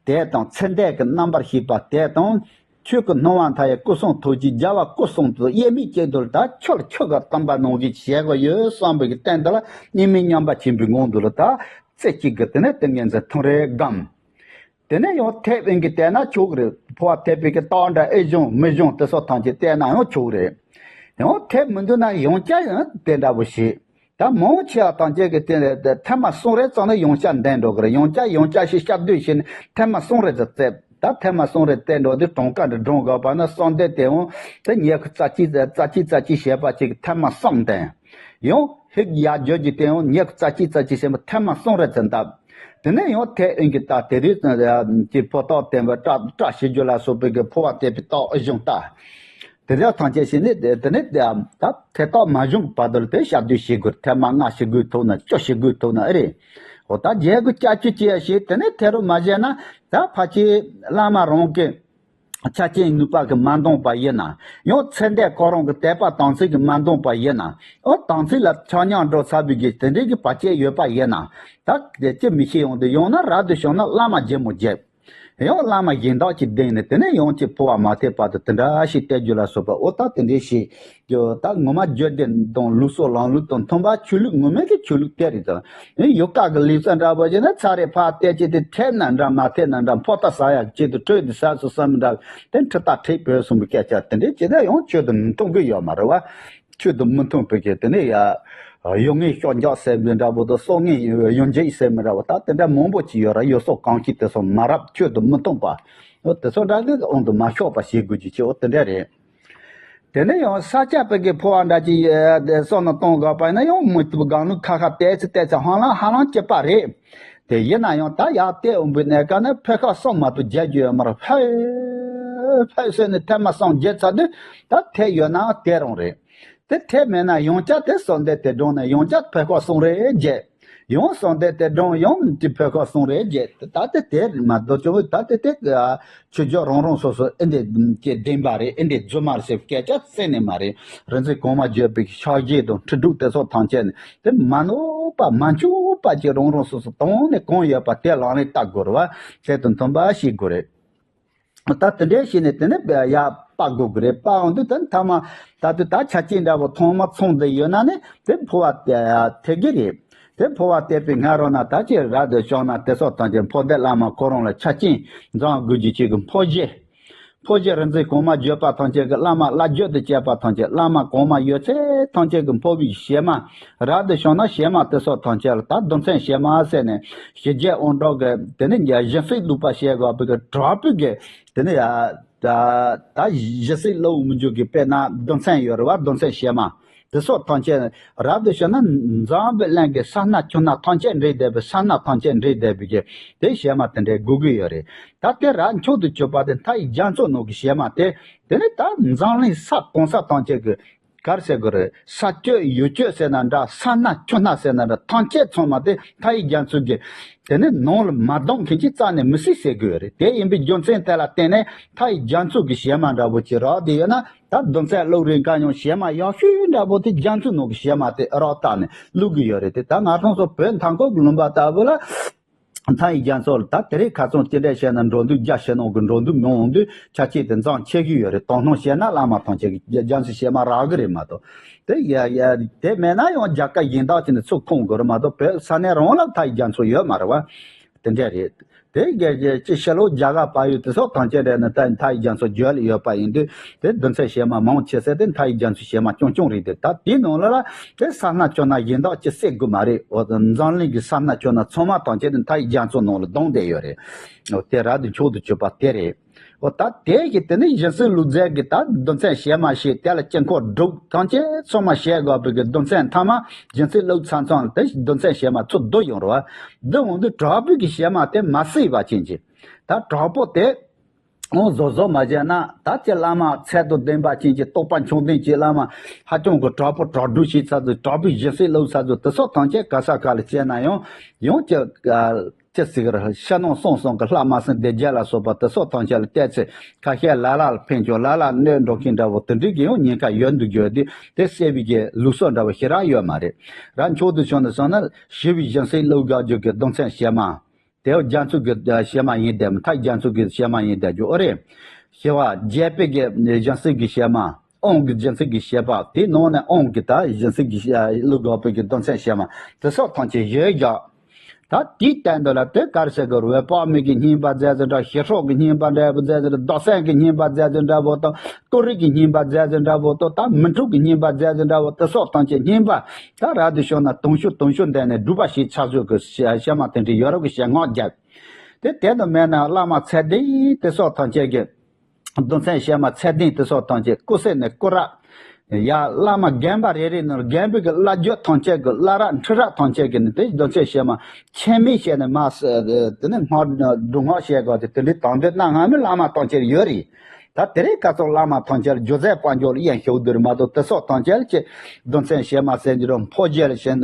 དེ་དང་ཚེ་འདས་ཀྱི་རྣམ་པར་ཤེས་པ་དེ་དང་། ཆོས་ཀྱི་སྣང་བ་མཐའ་ཡས་སྐུ་གསུང་ཐུགས་ཀྱི་རྒྱལ་བ་སྐུ་གསུང་ཐུགས་དབྱེར་མེད་ཅན་དུ་ད་ཁྱོད་ཁྱོད་ཀྱི་བསྟན་པ་ནང་བཞིན་བྱེད་དགོས་ཡོད་བསམ་པའི་གི་བསྟན་དེ་ལ་གཉིས་མེད་མཉམ་པ་ཆེན་པོའི་ངང་དུ་ལ་ད་རྩེ་གཅིག་གི་དེ་ནས་ཏིང་ངེ་འཛིན་ཐུན་རེ་བསྒོམ། དེ་ནས་ཡང་ཐེབས་ཨིན་གྱི་བལྟས་ན་ཆོག་གི་རེད། ཕོ་བ་ཐེབས་པའི་གི་རྟགས་འདྲ་ཨེ་བྱུང་མི་བྱུང་དེ་སོགས་ཐམས་ཅད་བལྟས་ན་ཡང་ཆོག་གི་རེད། ཡང་ཐེབས་མི་འདུག་ན་ཡང་བསྐྱར་ཡང་དེ་འདྲ་བོ་བྱེད། ད་མང་ཆེ་བ་ཐམས་ཅད་ཀྱི་དེ་ཐེངས་མ་གསུམ་རེ་ཙམ་ནས་ཡང་བསྐྱར་འདོན་འགྲོ་གི་རེད། ཡང་བསྐྱར་ཡང་བསྐྱར་ཞིག་བསྐྱར་ཟློས་བྱས་ནས་ཐེངས་མ་གསུམ་རེ་ཙམ་བཙལ། ད་ཐེངས་མ་གསུམ་རེ་བཙལ་འགྲོ་དུས་གྲངས་ཀ་འདི་སྒྲུང་དགོས་པ་ན་གསུམ་ལྡན་དེ་འོང་དེ་ཉེ་ཁུ་རྩ་གཅིག་རྩ་གཅིག་རྩ་གཅིག་བྱས་པ་ཅིག་ཐེངས་མ་གསུམ་འདོན། ཡང་ཧིག་ཡར་བརྗོད་ཀྱི་སྟེང་ཡང་ཉེ་རྩ་གཅིག་རྩ་གཅིག་ཟེར་མ་ཐེངས་མ་གསུམ་རེ་ཙམ་བཏབ། དེ་ནས་ཡང་ཐེབས་ཨིན་གྱི་རྟགས་དེ་རིགས་ཀྱི་ཕོ་རྟགས་བསྟན་པའི་བཀྲ་བཀྲ་ཤིས་རྒྱུད་ལ་སོགས་པའི་གི་ཕོ་བ་བལྟས་པའི་རྟགས་ཨེ་བྱུང་ལྟ། དེ་འདྲ་ཐམས་ཅད་བྱས་ནས་དེ་དེ་ནས་དེ་ད་ཐེབས་རྟགས་མ་བྱུང་གི་བར་དུ་ལ་དེ་ཞབས་བརྟན་བྱེད་དགོས། ཐེངས་མ་ལྔ་བྱེད་དགོས་ཐུབ་ན་བཅུ་བྱེད་དགོས་ཐུབ་ན་ཨེ་རེད། འོ་ད་རྒྱལ་དགོས་ཀྱག་ཀྱུ་ཅི་ཡ་ཞིག་དེ་ནས་དེ་རུ་མ་བྱས་ན་ད་ཕལ་ཆེར་བླ་མ་རང་གི་ཆ་རྐྱེན་ནུས་པ་གིས་མ་འདང་པ་ཡིན་ན། ཡང་ཚེ་འདས་ཁོ་རང་གི་དད་པ་དམ་ཚིག་གིས་མ་འདང་པ་ཡིན་ན། ཨོ་དམ་ཚིག་ལ་ཆག་ཉམས་འགྲོ་ཚར་བའི་གི་དེ་འདྲའི་གི་བར་ཆད་ཡོད་པ་ཡིན་ན། ད་དེ་ཅི་མི་ཤེས་ཡོང་དུས་ཡང་ན་རབ་ཏུ་བྱུང་ན་བླ་མ་རྗེ་མོ་རྗེ། ཡང་བླ་མ་གཞན་དག་ཅིག་བསྟེན་ནས་དེ་ནས་ཡང་ཅིག་འཕོ་བ་མ་ཐེབས་བར་དུ་དེ་འདྲ་ཞིག་བསྟེན་རྒྱུ་ལ་སོགས་པ་ཨོ་ད་དེ་འདྲའི་ཞིག་ཡོད། ད་ངོ་མ་རྒྱུད་སྡེ་དང་ལུགས་སྲོལ་ལམ་ལུགས་དང་མཐུན་པ་ཆོས་ལུགས་ངོ་མའི་གི་ཆོས་ལུགས་དེ་རེད་དང་། ཡོ་ག་གི་ལེ་ཚན་འདྲ་པོ་བྱས་ན་ཚར་རེ་ཕར་བལྟས་ཀྱི་དེ་ཐེབས་ན་འདྲ་མ་ཐེབས་ན་འདྲ་ཕོ་རྟ་ཟ་ཡག་ཆེད་དུ་ཁྲོད་དུ་ཟ་སུ་བསམ་མི་འདྲ་དེ་ཁྲི་རྟ་ཁྲིད་བོད་གསུམ་གི་སྐད་ཆ་དེ་འདྲའི་བྱས་ན་ཡང་ཆོས་དང་མི་མཐུན་གི་ཡོད་མ་རེད་བ། ཆོས་དང་མི་མཐུན་པའི་གི་དེ་ནས་ཡ་གཡོ་ངན་ཤོ་འཇག་ཟེར་མི་འདྲ་པོ་དང་སྲོག་ངན་གཡོ་འཇིག་ཟེར་མི་འདྲ་པོ་ད་དེ་འདྲ་མང་པོ་ཅིག་ཡོད་ར། ཡུལ་སྲོལ་གང་ཞིག་དེ་ཚོ་མ་རབས་ཆོས་དང་མི་མཐུན་པ་དེ་ཚོ་འདྲ་གི་དབང་དུ་མ་ཆོག་པ་བྱེད་དགོས་ཀྱི་ཆེ་བོ་དེ་འདྲ་རེད། དེ་ནས་ཡང་ས་སྐྱ་པའི་གི་འཕོ་བ་འདྲ་ཅིག་ཡ་དེ་སོགས་ནང་གཏོང་དགོས་པ་ཡིན་ན་ཡང་མི་ཐུབ་གང་ལུགས་ཁ་ཁ་བལྟས་ཚེ་བལྟས་ཚེ་ཧང་ལང་ཧ་ལང་སྐྱིད་པ་རེད། དེ་ཡིན་ན་ཡང་ད་ཡག་བལྟས་འོང་པའི་གནས་སྐབས་ན་ཕོ་ཁ་གསུམ་མ་གཏོགས་རྒྱག་རྒྱུ་ཡོད་མ་རེད། ཧེ། ཕེབས་ཟེར་ནས་ཐེངས་མ་གསུམ་བརྗེད་ཚར་དུས་ད་ཐེབས་ཡོད་ན་དེ་རང་རེད། དེ་ཐེབས་མེད་ན་ཡང་བསྐྱར་དེ་གསོལ་འདེབས་དེ་སྒྲུང་ནས་ཡང་བསྐྱར་ཕེབས་ཁ་གསུམ་རེ་བརྗེད། ཡང་གསོལ་འདེབས་དེ་སྒྲུང་ཡང་དེ་ཕེབས་ཁ་གསུམ་རེ་བརྗེད། ད་དེ་དེ་མ་གཏོགས་ཅོ་བོ་ད་དེ་དེ་ཆོས་རྒྱལ་རང་རང་སོ་སོ་ཨེ་འདི་ཀྱི་བདེན་པ་རེད། ཨེ་འདི་རྫུན་མ་རེད་ཟེར་སྐད་ཆ་བཙལ་ནས་མ་རེད། རིག་འཛིན་གོང་མ་བརྗོད་པའི་ཕྱག་རྗེས་དང་ཁྲི་གདུགས་དེ་སོགས་ཐམས་ཅད་ནི་དེ་མ་ནོར་བ་མ་འཆུག་པ་ཅིག་རང་རང་སོ་སོ་དོན་ནས་གང་ཡོད་པ་དེ་ལག་ལེན་བསྟར་དགོས་རེད་བ། ཁྱད་དུ་མཐུན་པ་ཞིག་དགོས་རེད། ད་དེ་འདྲའི་ཞིག་ནས་དེ་ནི་ཡར་སྤར་དགོས་ཀྱི་རེད། སྤར་འོང་དུས་དེ་ནི་ཐ་མ་ད་དུ་ད་ཆ་རྐྱེན་འདྲ་བོ་ཐོག་མ་ཚང་བསྡད་ཡོད་ན་ནི་དེ་འཕོ་བ་ཐེབས་ཀྱི་རེད། དེ་འཕོ་བ་ཐེབས་པའི་སྔ་རོལ་ན་ད་ཅི་རབ་ཏུ་བྱུང་ན་དེ་སོགས་ཐམས་ཅད་འཕོ་འདེབས་བླ་མ་ཁོ་རང་ལ་ཆ་རྐྱེན་འཛོམས་དགོས་ཀྱི་ཆེད་ཀྱི་འཕོ་བྱེད། འཕོ་བྱེད་རིག་འཛིན་གོང་མ་བརྗོད་པ་ཐམས་ཅད་ཀྱི་བླ་མ་བླ་བརྗོད་དུ་བྱས་པ་ཐམས་ཅད་བླ་མ་གོང་མ་ཡོད་ཚད་ཐམས་ཅད་ཀྱི་འཕོ་བའི་གཞས་མ། རབ་ཏུ་བྱུང་ན་གཞས་མ་དེ་སོགས་ཐམས་ཅད་ལ་ད་གདུང་ཚན་གཞས་མ་ཟེར་ནས་ཞི་རྒྱས་དབང་དྲག་གི་དེ་ནི་སྦྱིན་སྲེག་བླུགས་པ་བྱེད་དགོས་པའི་གི་དྲག་པོའི་གི་དེ་ནི་ཡ་ད་ད་སྦྱིན་སྲེག་བླུགས་མི་འཇུག་གི་དཔེར་ན་གདུང་ཚན་ཡོད་རེད་བ། གདུང་ཚན་གཞས་མ་དེ་སོགས་ཐམས་ཅད་རབ་ཏུ་བྱུང་ན་འཛམ་བུའི་གླིང་གི་ས་སྣ་ཆུ་སྣ་ཐམས་ཅད་འདྲེས་བསྡད་པའི་ས་སྣ་ཐམས་ཅད་འདྲེས་བསྡད་པའི་གི་དེ་གཞས་མ་དེ་འདྲའི་དགོས་ཀྱི་ཡོད་རེད། ད་དེ་རབ་མཆོག་ཏུ་གྱུར་པ་དེ་མཐའ་ཡས་རྒྱ་མཚོ་ནང་གི་གཞས་མ་དེ། དེ་ནི་ད་འཛམ་གླིང་ས་གང་ས་ཐམས་ཅད་ཀྱི་ག་རེ་ཟེར་དགོས་རེད། ས་སྤྱོད་ཡུལ་སྤྱོད་ཟེར་ན་འདྲ། ས་སྣ་ཆུ་སྣ་ཟེར་ན་འདྲ། ཐམས་ཅད་ཚང་མ་དེ་མཐའ་ཡས་རྒྱ་མཚོ་གི་དེ་ནི་ནང་ལ་མ་ལྡང་མཁན་གྱི་རྩ་ནས་མི་སྲིད་ཟེར་དགོས་རེད། དེ་ཡིན་པའི་རྒྱུ་མཚན་དེ་ལ་བརྟེན་ནས་མཐའ་ཡས་རྒྱ་མཚོ་གི་གཞས་མ་འདྲ་པོ་ཅིག་རག་བསྡད་ཡོད་ན། ད་གདུང་ཚན་བླུགས་རིང་ག་ཡང་གཞས་མ་ཡག་ཤོས་འདྲ་པོ་དེ་རྒྱ་མཚོ་ནང་གི་གཞས་མ་དེ་རག་བཏགས་ནས་བླུག་གི་ཡོད་རེད། དེ་ད་ང་རང་ཚོ་བོད་མཐའ་འཁོབ་ཀྱི་ལུང་པ་ལྟ་བུ་ལ། མཐའ་ཡས་རྒྱ་མཚོ་ལ་ད་དེ་རིང་ཁ་སང་དེ་འདྲ་བཤད་ན་འགྲོ་འདུག་རྒྱ་ཕྱི་ནང་གི་འགྲོ་འདུག་མི་འོང་དུས་ཆ་རྐྱེན་དེ་འཛོམས་ཆེ་གི་ཡོད་རེད། དོ་སྣང་བྱས་ན་བླ་མ་ཐམས་ཅད་ཀྱི་རྒྱ་མཚོའི་གཞས་མ་རག་གི་རེད་མ་གཏོགས། དེ་ཡ་ཡ་དེ་མེད་ན་ཡང་རྒྱ་གར་གཞན་དག་ཅིག་ནས་ཚུར་ཁུངས་དགོས་རེད་མ་གཏོགས། བོད་ས་གནས་རང་ལ་མཐའ་ཡས་རྒྱ་མཚོ་ཡོད་མ་རེད་བ། དེ་འདྲ་རེད། དེ་རྒྱ་རྒྱ་ཅི་ཕྱི་ལོགས་རྒྱ་གར་བལ་ཡུལ་དེ་སོགས་ཐམས་ཅད་རེད་ན་ད་མཐའ་ཡས་རྒྱ་མཚོ་བརྒྱུད་ལ་ཡོད་པ་ཡིན་དུས། དེ་གདུང་ཚན་གཞས་མ་མང་ཆེ་ས་དེ་མཐའ་ཡས་རྒྱ་མཚོའི་གཞས་མ་རྐྱང་རྐྱང་རེད། དེ་ད་དེའི་ནང་ལ་ལ་དེ་ས་སྣ་ཆུ་སྣ་གཞན་དག་ཅི་བསྲེ་དགོས་མ་རེད། འོ་འཛམ་གླིང་གི་ས་སྣ་ཆུ་སྣ་ཚང་མ་ཐམས་ཅད་དེ་མཐའ་ཡས་རྒྱ་མཚོ་ནང་ལ་ལྡང་བསྡད་ཡོད་རེད། འོ་དེ་རབ་ཏུ་མཆོག་ཏུ་གྱུར་པ་དེ་རེད། འོ་ད་དེ་གི་དེ་ནི་སྦྱིན་སྲེག་བླུགས་རྫས་ཀྱི་ད་གདུང་ཚན་གཞས་མ་ཞིག་དེ་ལ་དཀྱིལ་འཁོར་སྒྲུབ་ཐམས་ཅད་ཚང་མ་བྱེད་དགོས་པའི་གི་གདུང་ཚན་མཐའ་མ་སྦྱིན་སྲེག་བླུགས་ཚར་ཚང་དེ་གདུང་ཚན་གཞས་མ་ཚུར་བསྡུ་ཡོང་རེད་བ། བསྡུ་འོང་དུས་དྲག་པོའི་གི་གཞས་མ་དེ་མ་བསྲེས་པ་ཅན་གྱི་ད་དྲག་པོ་དེ། འོང་བཟོ་བཟོ་མ་བྱས་ན་ད་ཅི་བླ་མ་ཚད་དང་ལྡན་པ་ཅན་གྱི་རྟོགས་པ་མཆོག་ལྡན་གྱི་བླ་མ་ཧ་ཅང་གི་དྲག་པོ་དྲག་སྒྲུབ་བྱས་ཚར་དུས་དྲག་པོའི་སྦྱིན་སྲེག་བླུགས་ཚར་དུས་དེ་སོགས་ཐམས་ཅད་ག་ས་ག་ལ་བྱས་ན་ཡང་ཡང་ཅི་ཅི་ཟེར་གི་རེད། ཕྱི་ནང་གསང་གསུམ་གྱི་ལྷ་མ་སྲིན་སྡེ་བརྒྱད་ལ་སོགས་པ་དེ་སོགས་ཐམས་ཅད་ལ་བལྟས་ཚེ་ཁ་ཤས་ལ་ལ་ལ་ཕན་ཀྱང་ལ་ལ་གནོད་འགྲོ་མཁན་འདྲ་བོ་དེ་འདྲའི་གི་ཡང་ཉེན་ཁ་ཡོད་འདུག་ཡོད་དུས་དེ་བསྲེ་བའི་གི་ལུགས་སྲོལ་འདྲ་བོ་ཞེ་དྲག་ཡོད་མ་རེད། རབ་མཆོག་ཏུ་བྱུང་ནས་སོང་ན་ཞི་བའི་སྦྱིན་སྲེག་བླུགས་དགོས་རྒྱུ་གི་གདུང་ཚན་གཞས་མ། དེ་རྒྱ་མཚོ་གི་གཞས་མ་ཡིན་བསྡད་མི་ཐག་རྒྱ་མཚོ་གི་གཞས་མ་ཡིན་བསྡད་རྒྱུ་ཨོ་རེད། ཞི་བ་རྒྱས་པའི་གི་སྦྱིན་སྲེག་གི་གཞས་མ། དབང་གི་སྦྱིན་སྲེག་གི་བྱེད་པ་དེའི་ནང་ནས་དབང་གི་ད་སྦྱིན་སྲེག་གི་བླུགས་དགོས་པའི་གི་གདུང་ཚན་གཞས་མ་དེ་སོགས་ཐམས་ཅད་ཡོད་ཀྱང་། ད་དེའི་སྟེང་དུ་ལ་དེ་ག་རེ་ཟེར་དགོས་རེད། དཔག་མེད་ཀྱི་བསྙེན་པ་མཛད་ཟེར་འདྲ། ཞི་ཁྲོ་གི་བསྙེན་པ་འདྲ་པོ་མཛད་ཟེར་འདྲ། རྡོར་སེམས་ཀྱི་བསྙེན་པ་མཛད་ཟེར་འདྲ་པོ་དང་། ཀུན་རིག་གི་བསྙེན་པ་མཛད་ཟེར་འདྲ་པོ་དང་། ད་མི་འཁྲུགས་ཀྱི་བསྙེན་པ་མཛད་ཟེར་འདྲ་པོ་དེ་སོགས་ཐམས་ཅད་བསྙེན་པ། ད་རབ་ཏུ་བྱུང་ན་དུང་ཕྱུར་དུང་ཕྱུར་འདས་ནས་སྒྲུབ་པ་ཞིག་ཆགས་ཚུལ་གྱི་བཤད་མ་དེ་འདྲའི་ཡོ་རོབ་ཀྱི་བཤད་ངག་བརྒྱབ། དེ་དེ་ནི་མེད་ན་བླ་མ་ཚད་ལྡན་དེ་སོགས་ཐམས་ཅད་ཀྱི་གདུང་ཚན་གཞས་མ་ཚད་ལྡན་དེ་སོགས་ཐམས་ཅད་སྐུ་སྲས་ནས་སྐུ་རབ། ཡ་བླ་མ་རྒན་པ་རེ་རེ་ནང་རྒན་པའི་གི་བླ་བརྒྱུད་ཐམས་ཅད་ཀྱི་བླ་རབས་ཁྲི་རབས་ཐམས་ཅད་ཀྱི་ནི་དེ་གདུང་ཚན་གཞས་མ་ཆེན་མོའི་བཤད་ནས་མ་དེ་ནི་སྔགས་སྒྲུབ་སྔགས་བཤད་དགོས་དེ་དེ་འདྲའི་དང་འདོད་གནང་སྔ་མོའི་བླ་མ་ཐམས་ཅད་ཡོད་རེད། ད་དེ་རིང་ཁ་སང་བླ་མ་ཐམས་ཅད་ལ་སྒྱུ་རྩལ་དཔལ་འབྱོར་ལ་དབྱེན་ཞུགས་འདུག་རེད་མ་གཏོགས་དེ་སོགས་ཐམས་ཅད་ཀྱི་གདུང་ཚན་གཞས་མ་ཟེར་རྒྱུ་རེད། འཕོ་འགྱུར་ལ་བྱས་ནས་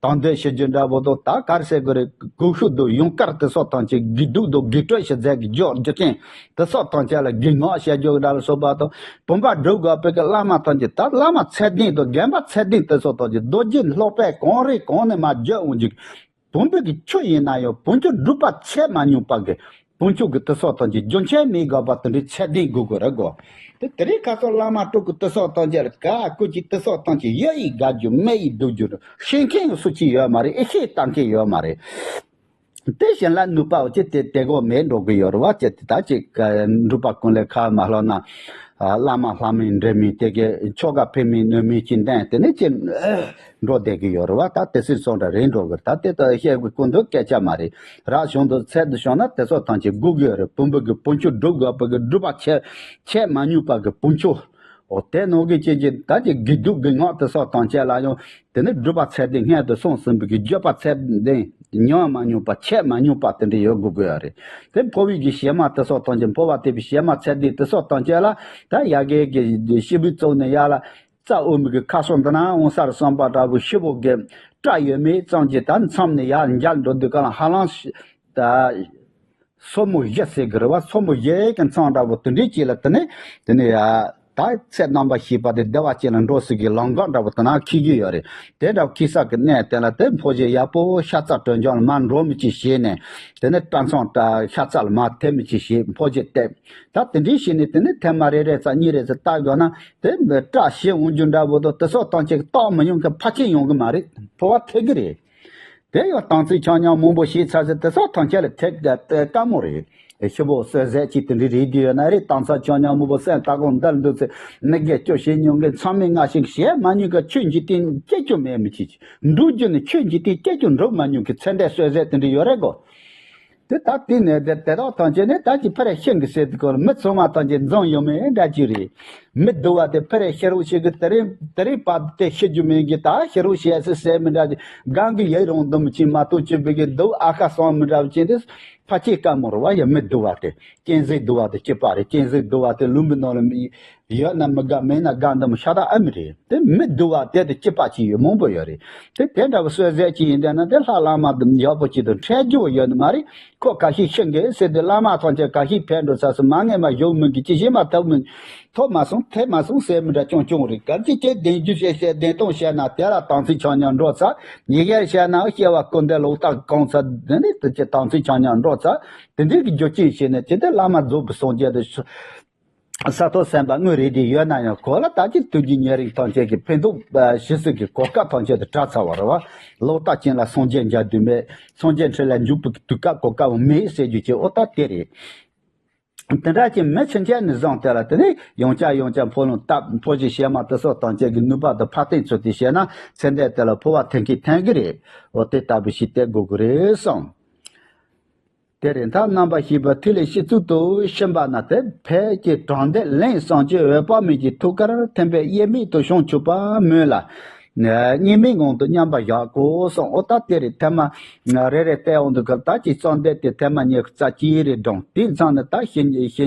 དང་འདོད་ཞུ་རྒྱུ་འདྲ་པོ་དང་། ད་ག་རེ་ཟེར་དགོས་རེད། དགོས་ཤུགས་དང་ཡང་དཀར་དེ་སོགས་ཐམས་ཅད་དགེ་སྡིག་དང་དགེ་སྤྲོད་ཞུ་རྫས་ཀྱི་རྒྱུ་རྒྱུ་རྐྱེན་དེ་སོགས་ཐམས་ཅད་ལ་དགེ་སྔགས་བྱ་རྒྱུ་འདྲ་ལ་སོགས་པ་དང་། བུམ་པ་སྒྲུབ་དགོས་པའི་གི་བླ་མ་ཐམས་ཅད། ད་བླ་མ་ཚད་ལྡན་དང་རྒན་པ་ཚད་ལྡན་དེ་སོགས་ཐམས་ཅད་རྡོ་རྗེ་སློབ་དཔོན་གང་རེ་གང་ནས་མར་བརྒྱུད་འོང་རྒྱུ། བུམ་པའི་གི་ཆུ་ཡིན་ན་ཡང་བུམ་ཆུ་སྒྲུབ་པ་ཆད་མ་མྱོང་པ་གི་བུམ་ཆུ་གི་དེ་སོགས་ཐམས་ཅད་རྒྱུན་ཆད་མི་དགོས་པ་དེ་འདྲའི་ཚད་ལྡན་དགོས་དགོས་རེད་གོ། དེ་དེ་རིང་ཁ་སང་བླ་མ་དྲུག་གི་དེ་སོགས་ཐམས་ཅད་ལ་ག་སྐུ་གཅིག་དེ་སོགས་ཐམས་ཅད་ཡ་ཡིས་དགའ་རྒྱུ་མེ་ཡིས་སྡུག་རྒྱུ་ཤེས་མཁན་སུ་གཅིག་ཡོད་མ་རེད། ཨེ་ཤེས་ལྟ་མཁན་ཡོད་མ་རེད། དེ་གཞན་ལ་ནུས་པ་འོ་ཅི་དེ་དེ་གོ་མེད་འགྲོ་གི་ཡོད་རེད་བ། ཅི་དེ་ད་ཅིག་འབྲུག་པ་ཀུན་ལེགས་ཁ་མ་ལྷོ་ན། བླ་མ་ལྷ་མིན་འདྲེ་མིན་དེ་གའི་ཆོ་ག་ཕེབས་མིན་ནོར་མིན་གྱི་འདན་དེ་ནས་ཅི་འགྲོ་བསྡད་ཀྱི་ཡོད་རེད་བ། ད་དེ་སྲིད་སོང་འདྲ་རེད་འགྲོ་གི། ད་དེ་ད་བཤད་དགོས་ཀུན་ཏུ་སྐད་ཆ་མ་རེད། རབ་བྱུང་དུ་ཚད་དུ་བྱུང་ན་དེ་སོགས་ཐམས་ཅད་དགོས་ཀྱི་ཡོད་རེད། བུམ་པའི་གི་བུམ་ཆུ་སྒྲུབ་དགོས་པའི་གི་སྒྲུབ་པ་ཆད་ཆད་མ་མྱོང་པ་གི་བུམ་ཆུ། འོ་དེ་ནང་གི་ཅན་གྱི་ད་ཀྱི་དགེ་སྡིག་གི་ངག་དེ་སོགས་དང་བཅས་ལ་ཡང་དེ་ནི་སྒྲུབ་པ་ཚད་ལྡན་སྔོན་དུ་སོང་ཟིན་པའི་གི་བརྗོད་པ་ཚད་ལྡན་ཉམས་མ་མྱོང་པ་འཆད་མ་མྱོང་པ་དེ་འདྲ་ཡོད་དགོས་ཀྱི་ཡོད་རེད། དེ་འཕོ་བའི་གི་གཞས་མ་དེ་སོགས་དང་བཅས་འཕོ་བ་དེ་བའི་གཞས་མ་ཚད་ལྡན་དེ་སོགས་དང་བཅས་ལ་ད་ཡ་གི་གི་ཤི་བོའི་གཙུག་ནས་ཡར་ལ་རྩ་དབུ་མའི་གི་ཁ་སོགས་འདི་ན་འོང་སར་སོང་པ་འདྲ་བོ་ཤི་བོ་གི་སྐྲ་ཡོད་མེད་ཙམ་གྱི་ད་མཚམས་ནས་ཡར་འཇལ་འགྲོ་དུས་ག་ལ་ཧ་ལམ་ཤི་ད། སོར་མོ་བཞི་ཟེར་གི་རེད་བ། སོར་མོ་བཞི་གི་མཚམས་འདྲ་བོ་དེ་འདྲའི་ཅིག་ལ་དེ་ནས་དེ་ནས་ཡ་ད་ཚེ་རྣམ་པར་ཤེས་པ་དེ་བདེ་བ་ཅན་ལ་འགྲོ་སྲིད་གི་ལམ་འགག་འདྲ་བོ་དེ་ན་འཁེལ་གི་ཡོད་རེད། དེ་འདྲ་བོ་འཁེལ་ས་གི་གནས་དེ་ལ་དེ་འཕོ་བྱེད་ཡག་པོ་ཤ་ཚ་དྲོད་འཇམ་ལ་མར་འགྲོ་མི་ཅིག་བྱས་ནས་དེ་ནས་སྐྲ་མཚམས་ད་ཤ་ཚ་ལ་མར་ཐེབས་མི་ཅིག་བྱས་འཕོ་བྱེད་བལྟས། ད་དེ་འདྲའི་བྱས་ནས་དེ་ནས་ཐེངས་མ་རེ་རེ་ཙམ་གཉིས་རེ་ཙམ་བལྟ་དགོས་ན་དེ་སྐྲ་ཞིག་འོང་རྒྱུ་འདྲ་བོ་དང་དེ་སོགས་གཏོང་ཆེད་ཀྱི་རྟགས་མི་ཡོང་མཁན་ཕལ་ཆེར་ཡོང་གི་མ་རེད། འཕོ་བ་ཐེབས་གི་རེད། དེ་ཡང་དམ་ཚིག་ཆ་མཉམ་མང་པོ་ཞིག་ཚར་ཚེ་དེ་སོགས་ཐམས་ཅད་ལ་ཐེབས་དཀའ་མོ་རེད། ཤི་བོ་གསོད་ཟས་ཀྱི་དེ་འདྲའི་རིགས་དེ་ཡོད་ན་རེད། དམ་ཚིག་ཆ་མཉམ་མང་པོ་སེམས་ལྟ་གོང་འདར་འདུག་ཚེ་ནི་དགེ་སྐྱོ་ཞེས་མྱོང་གི་མཚམས་མེད་ང་ཞིག་ཞེས་མ་མྱོང་གི་ཆོས་འཇིག་རྟེན་སྐྱེ་རྒྱུ་མེད་མི་ཅིག་འགྲོ་རྒྱུ་ནི་ཆོས་འཇིག་རྟེན་སྐྱེ་རྒྱུ་འགྲོ་མ་མྱོང་གི་ཚེ་འདས་གསོད་ཟས་དེ་འདྲ་ཡོད་རེད་གོ། དེ་ལྟར་བལྟས་ནས་དེ་དེ་དག་ཐམས་ཅད་ནི་ད་ཅི་ཕ་རེ་ཤིང་གི་ཟེར་དུས་སྐོར་མི་ཚང་མ་ཐམས་ཅད་འཛོམས་ཡོད་མེད་འདྲ་ཅིག་རེད། མི་སྡུག་པ་དེ་ཕ་རེ་ཤི་རོགས་ཤིག་གི་དེ་རིང་དེ་རིང་བར་དེ་ཤི་རྒྱུ་མེད་གི་ད་ཤི་རོགས་ཤི་ཟེར་ཟེར་མི་འདྲ་ཅིག་གང་གི་ཡི་རང་དུ་མི་ཕྱིན་མ་གཏོགས་ཅི་བི་གི་སྡུག་ཨ་ཁ་སང་མི་འདྲ་བ་ཅན་དེ་ཕ་ཆེ་དཀའ་མོ་རུ་བ་ཡ་མི་སྡུག་པ་དེ་གཅན་གཟན་སྡུག་པ་དེ་སྐྱིད་པ་རེད། གཅན་གཟན་སྡུག་པ་དེ་ལུང་པའི་ནང་ལ་མི། ཡོད་ན་མི་དགའ་མེད་ན་དགའ་འདི་མོ་ཤ་སྟག་ཨ་མི་རེད། དེ་མི་སྡུག་པ་དེ་དང་སྐྱིད་པ་ཅིག་ཡོད་མང་པོ་ཡོད་རེད། དེ་དེ་འདྲ་བོ་གསོད་ཟས་ཅིག་ཡིན་དེ་ན་དེ་ལྷ་བླ་མ་དང་ཡག་པོ་ཅིག་དང་འཕྲད་རྒྱུ་བོ་ཡོད་ནི་མ་རེད། ཁོ་ཁ་ཤས་ཤི་འགས་ཟེར་དུས་བླ་མ་ཐམས་ཅད་ཁ་ཤས་ཕེབས་འགྲོ་ས་སུ་མ་ངེས་མ་བཞུགས་མི་འགི་ཅི་ཤེས་མ་ཐུབ་མི་ཐོབ་མ་སོང་ཐེབས་མ་སོང་ཟེར་མི་འདྲ་ཅུང་ཅུང་རེད། གལ་ཏེ་ཁྱེད་བདེན་རྒྱུ་བཤད་བཤད་བདེན་སྟོང་བཤད་ན་དེ་ལ་དམ་ཚིག་ཆ་མཉམ་འགྲོ་ཚར། ཡི་གེར་བཤད་ན་སྐྱེ་བ་ཀུན་ཏུ་ལོག་ལྟ་གང་ཚར་དེ་ནི་དེ་ཅི་དམ་ཚིག་ཆ་མཉམ་འགྲོ་ཚར། དེ་འདྲའི་གི་རྒྱུ་རྐྱེན་བྱས་ནས་ཇི་ལྟར་བླ་མ་རྫོགས་པའི་སངས་རྒྱས་དེ། ས་ཐོབ་སེམས་དཔའ་དངོས་རེད་དེ་ཡོད་ན་ཡང་གོ་ལ་ད་ཅི་དུས་ཀྱི་ཉེ་རིང་ཐམས་ཅད་ཀྱི་ཕན་ཐོགས་ཞི་བསོད་ཀྱི་གོ་སྐབས་ཐམས་ཅད་དུ་བྲལ་ཚར་བ་རེད་བ། ལོག་ལྟ་ཅན་ལ་སངས་རྒྱས་མཇལ་དུས་མེད། སངས་རྒྱས་འཕྲིན་ལས་འཇུག་པའི་དུས་སྐབས་གོ་སྐབས་མེད་ཟེར་རྒྱུ་ཅིག་ཨོ་ད་དེ་རེད། དེ་འདྲ་ཅིག་མི་ཕྱིན་ཆད་ནས་བཟུང་དེ་ལ་དེ་ནས་ཡང་བསྐྱར་ཡང་བསྐྱར་འཕོ་ལུང་བཏབ་འཕོ་ཞིང་གཞན་མ་དེ་སོགས་ཐམས་ཅད་ཀྱི་ནུས་པ་དང་འཕར་ལྡིང་ཚུལ་དེ་བཤད་ན་ཚེ་འདས་དེ་ལ་འཕོ་བ་ཐེབས་མཁན་ཐོན་གི་རེད། ཨོ་དེ་ལྟ་བུ་ཞིག་བལྟ་དགོས་ཀྱི་རེད་བསམ། དེ་རིང་ཐབས་རྣམ་པར་ཤེས་པའི་ཐིག་ལེ་སྤྱི་གཙུག་ཏུ་ཕྱིན་པ་ན་དེ་ཕལ་གྱི་དྲང་ལྡན་གླིང་བསམ་སྤྱོད་འོད་དཔག་མེད་ཀྱི་ཐུགས་ཀར་ཐིམ་པས་དབྱེར་མེད་དུ་བྱང་ཆུབ་པ་མོས་ལ། གཉིས་མེད་ངང་དུ་མཉམ་པར་བཞག་གོ་གསུངས། ཨོ་ད་དེ་རེད། ཐེངས་མ་རེ་རེ་བལྟས་འོང་དུས་ཀར་ད་ཅིག་བརྩམས་དེ་དེ་ཐེངས་མ་ཉི་ཤུ་རྩ་གཅིག་རེ་བགྲངས། དེའི་མཚམས་ནས་ད་ཞི་ཞི་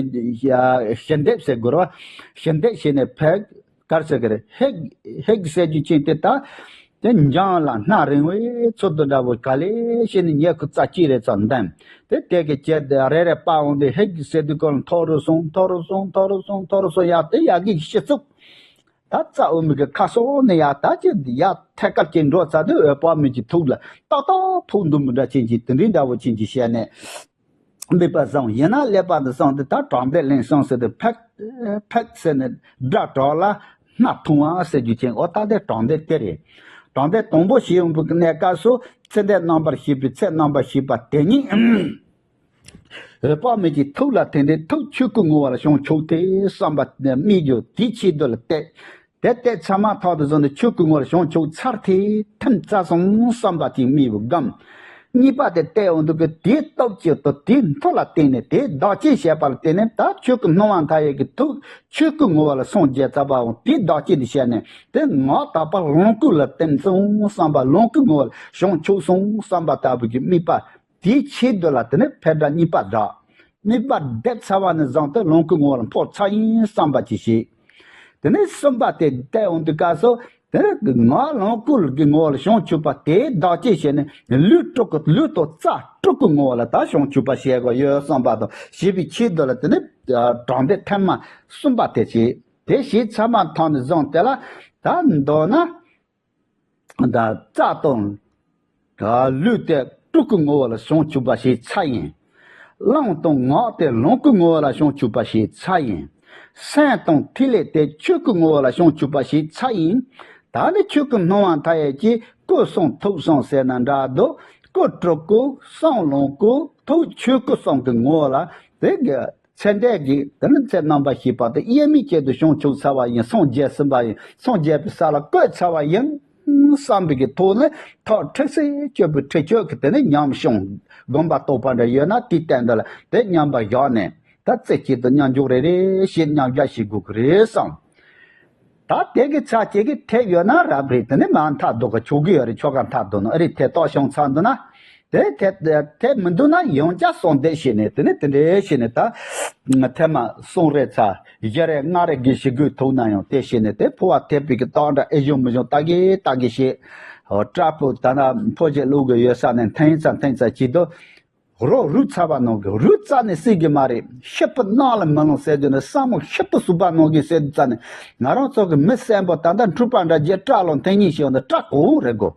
ཞི་འདེབས་ཟེར་དགོས་རེད་བ། ཞི་འདེབས་བྱས་ནས་ཕལ། གར་ཟེར་གི་རེད། ཧེག་ཧེག་ཟེར་རྒྱུ་ཅན་དེ་ད། དེ་འཇམ་ལ་སྣ་རིང་བའི་ཚུལ་དུ་འདྲ་བོ་ག་ལེ་ཞིག་ནི་ཉི་ཤུ་རྩ་གཅིག་རེ་ཙམ་འདེམས། དེ་དེ་གི་ཅེར་དེ་རེ་རེ་སྤར་འོང་དུས་ཧེག་ཟེར་དུས་ཀོ་ལ་མཐོ་རུ་སོང་མཐོ་རུ་སོང་མཐོ་རུ་སོང་མཐོ་རུ་སོང་ཡག་དེ་ཡག་གི་ཤི་ཚུགས། ད་རྩ་དབུ་མའི་གི་ཁ་སོགས་ནས་ཡག་ད་ཅི་ཡག་ཐད་ཀར་ཅིག་འགྲོ་ཚར་དུས་འོད་དཔག་མེད་ཀྱི་ཐུགས་ལ་ཏག་ཏག་ཐུག་འདུག་མི་འདྲ་ཅན་གྱི་དེ་འདྲའི་འདྲ་བོ་ཅན་གྱི་བཤད་ནས། འདི་པ་བཟང་ཡིན་ན་ཀླད་པ་འདི་བཟང་དེ་ད་དྲང་བདེན་ལན་སོང་ཟེར་དུས་ཕེག་ཕེག་ཟེར་ནས་སྒྲ་གྲགས་ལ་སྣ་ཐུང་བ་ཟེར་རྒྱུ་ཅན་ཨོ་ད་དེ་དྲང་བདེན་དེ་རེད། དྲང་བདེན་དང་པོ་ཞིག་ཡོང་བའི་གནས་སྐབས་སུ་ཚེ་འདས་རྣམ་པར་ཤེས་པའི་ཚེ་རྣམ་པར་ཤེས་པ་དེ་ཉིད་འོད་དཔག་མེད་ཀྱི་ཐུགས་ལ་ཐིམ་ནས་ཐུགས་ཆོས་སྐུ་ངོ་བོ་ལ་བྱང་ཆུབ་སྟེ་བསམ་པ་སྨིག་རྒྱུ་དེའི་ཆེད་དུ་ལ་བལྟས། དེ་བལྟས་ཚར་མ་ཐག་ཏུ་བཟུང་ནས་ཆོས་སྐུ་ངོ་བོར་བྱང་ཆུབ་ཚར་ཐེ་ཐིམ་རྩ་སོང་བསམ་པ་དེ་དམིགས་པའི་སྒོམ། གཉིས་པ་དེ་བལྟས་འོང་དུས་ཀྱི་དེའི་སྟོབས་ཀྱིས་དང་དེའི་མཐུ་ལ་བརྟེན་ནས་དེའི་བདག་བསྐྱེད་བྱས་པ་ལ་བརྟེན་ནས་ད་ཆོས་སྐུ་སྣང་བ་མཐའ་ཡས་ཀྱི་ཐུགས་ཆོས་སྐུ་ངོ་བོ་ལ་སངས་རྒྱས་ཚར་བའང་དེའི་བདག་བསྐྱེད་དུ་བྱས་ནས་དེ་ངག་དག་པ་ལོངས་སྐུ་ལ་བརྟེན་སོང་བསམ་པ་ལོངས་སྐུ་ངོ་བོ་ལ་བྱང་ཆུབ་སོང་བསམ་པ་ལྟ་བུ་གི་དམིགས་པ། དེའི་ཆེད་དུ་ལ་དེ་ནས་ཕེབས་སྒྲ་གཉིས་པ་བསྒྲགས། དམིགས་པ་བསྡེབས་ཚར་བ་ནས་བཟུང་སྟེ་ལོངས་སྐུ་ངོ་བོ་ལ་འཕོ་ཚར་ཡིན་བསམ་པ་ཅིག་བྱེད། དེ་ནས་གསུམ་པ་དེ་བལྟས་འོང་དུས་སྐབས་སུ་དེ་ནས་ངག་ལོངས་སྐུ་གི་ངོ་བོ་ལ་བྱང་ཆུབ་པ་དེའི་བདག་བསྐྱེད་བྱས་ནས་ལུས་སྤྲུལ་སྐུ་ལུས་དང་རྩ་སྤྲུལ་སྐུ་ངོ་བོ་ལ་ད་བྱང་ཆུབ་པ་བྱེད་དགོས་ཡོད་བསམ་པ་དང་བྱེད་པའི་ཆེད་དུ་ལ་དེ་ནས་དྲང་བདེན་ཐེངས་མ་གསུམ་པ་དེ་བྱེད། དེ་བྱས་ཚར་མ་ཐག་ནས་བཟུང་སྟེ་ལ་ད་མདོར་ན། ད་རྩ་དང་། ལུས་དེ་སྤྲུལ་སྐུ་ངོ་བོ་ལ་བྱང་ཆུབ་པ་ཞེས་ཚར་ཡིན། རླུང་དང་ངག་དེ་ལོངས་སྐུ་ངོ་བོ་ལ་བྱང་ཆུབ་པ་ཞེས་ཚར་ཡིན། སེམས་དང་ཐིག་ལེ་དེ་ཆོས་སྐུ་ངོ་བོ་ལ་བྱང་ཆུབ་པ་ཞེས་ཚར་ཡིན། ད་ནི་ཆོས་སྐུ་སྣང་བ་མཐའ་ཡས་ཀྱི་སྐུ་གསུང་ཐུགས་གསུང་ཟེར་ན་འདྲ་འདུག་སྐུ་སྤྲུལ་སྐུ་གསུང་ལོངས་སྐུ་ཐུགས་ཆོས་སྐུ་གསུམ་གྱི་ངོ་བོ་ལ་དེ་གི་ཚེ་འདས་ཀྱི་དེ་ནི་ཚེ་རྣམ་པར་ཤེས་པ་དེ་དབྱེར་མེད་ཅན་དུ་བྱང་ཆུབ་ཚར་བ་ཡིན། སངས་རྒྱས་ཟིན་པ་ཡིན། སངས་རྒྱས་པའི་ས་ལ་བཀོད་ཚར་བ་ཡིན་བསམ་པའི་གི་ཐོག་ནས་ཐག་ཁྲིག་སེ་གཅོད་པའི་ཁྲིད་ཆོས་ཀྱི་དེ་ནི་ཉམས་བྱུང་སྒོམ་པ་རྟོགས་པ་འདྲ་ཡོད་ན་དེའི་སྟེང་དུ་ལ་དེ་མཉམ་པར་བཞག་ནས་ད་རྩེ་གཅིག་ཏུ་མཉམ་འཇོག་རེ་རེ་བྱེད་མཉམ་བཞག་བྱེད་དགོས་ཀྱི་རེད་བསམ། ད་དེ་གི་ཚ་ཁྱེད་ཀྱི་ཐེབས་ཡོད་ན་རབ་རེད། དེ་ནི་མ་མཐའ་ལྡོག་གི་ཆོག་གི་ཡོད་རེད། ཆོ་ག་མཐའ་ལྡོག་ན་ཨ་རི་ཐེབས་ཏོག་བྱུང་ཚར་འདུག་ན། དེ་ཐེབས་ཐེབས་མི་འདུག་ན་ཡང་བསྐྱར་གསོལ་འདེབས་བྱས་ནས་དེ་ནི་དེ་འདྲའི་བྱས་ནས་ད་ཐེངས་མ་གསུམ་རེ་ཚར་བཞི་རེ་ལྔ་རེ་གི་ཞི་རྒོལ་ཐུག་ན་ཡང་དེ་བྱས་ནས་དེ་ཕོ་བ་ཐེབས་པའི་གི་རྟགས་འདྲ་ཨེ་བྱུང་མི་བྱུང་ལྟ་གི་ལྟ་གི་བྱས། ཨོ་སྐྲ་སྤུ་ད་ན་ཕོ་རྗེས་བླུག་གི་ཡོད་ས་ནས་འཐེན་ཙམ་འཐེན་ཙམ་བྱེད་དུས། རོ་རུས་ཚ་བ་གནང་གི། རུས་རྩ་ནས་སྲིད་གི་མ་རེད། ཤི་པ་གནང་ལ་མི་ལང་ཟེར་དུས་ནི་བསམ་བློ་ཤི་པ་ཟུག་པ་གནང་གི་ཟེར་དུས་ཙ་ནས་ང་རང་ཚོ་གི་མི་བསམ་པོ་ད་ལྟ་འཁྲུག་པ་འདྲ་རྗེས་སྐྲ་ལོ་འཐེན་ཉིན་ཞིག་ཡོང་ན་སྐྲ་གང་རེད་གོ།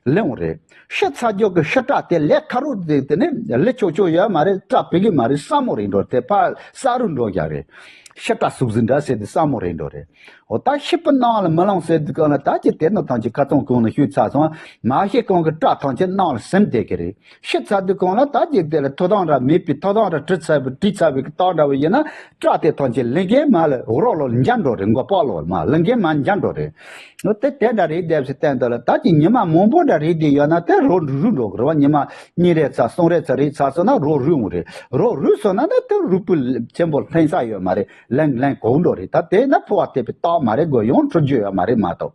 ལེན་རེད། ཤི་ཚ་རྒྱུ་གི་ཤི་སྐྲ་དེ་ལས་ཁ་རུ་དེ་དེ་ནི་ལས་ཆོག་ཆོག་ཡོད་མ་རེད། སྐྲ་བི་གི་མ་རེད། སྲ་མོ་རེད་འགྲོ། དེ་ཕ་ས་རུ་འགྲོ་རྒྱག་རེད། ཤི་སྐྲ་ཟུག་ཟིག་འདྲ་ཟེར་དུས་སྲ་མོ་རེད་འགྲོ་རེད། འོ་ད་ཤི་པ་གནང་ལ་མི་ལང་ཟེར་དུས་གང་ལ་ད་ཅི་དེ་ནི་ཐང་ཅི་ཁ་ཚང་གང་ལ་ཤུལ་ཚ་སོང་། མ་ཤི་གང་གི་སྐྲ་ཐང་ཅི་གནང་ལ་སེམས་བདེ་གི་རེད། ཤི་ཚར་དུས་གང་ལ་ད་ཅི་དེ་ལ་ཐོ་ཐང་ར་མེད་པའི་ཐོ་ཐང་ར་བྲི་ཚར་བའི་བྲི་ཚར་བའི་གི་རྟགས་འདྲ་བ་ཡིན་ན་སྐྲ་དེ་ཐང་ཅི་ལིང་གེ་མ་ལ་རོ་ལོ་འཇམ་འགྲོ་རེད། མགོ་པག་ལོ་མ་ལིང་གེ་མ་འཇམ་འགྲོ་རེད། འོ་དེ་དེ་འདྲ་རེད་བསྡད་ཟེར་བསྟན་འདུག་ལ། ད་ཅི་ཉི་མ་མང་པོ་འདྲ་རེད་དེ་ཡོད་ན་དེ་རོ་རུས་རུས་འགྲོ་གི་རེད་བ། ཉི་མ་གཉིས་རེ་ཚ་གསུམ་རེ་ཚ་རེད་ཚ་སོང་ན་རོ་རུས་འོང་རེད། རོ་རུས་སོང་ན་ན་དེ་རུས་པོ་ཆེན་པོ་ལྷན་ས་ཡོད་མ་རེད། ལན་ལན་གོང་འགྲོ་རེད། ད་དེ་ན་ཕོ་བ་ཐེབས་པའི་རྟགས་མ་རེད་གོ། ཡང་འཁྲུ་རྒྱུ་ཡོད་མ་རེད་མ་གཏོགས།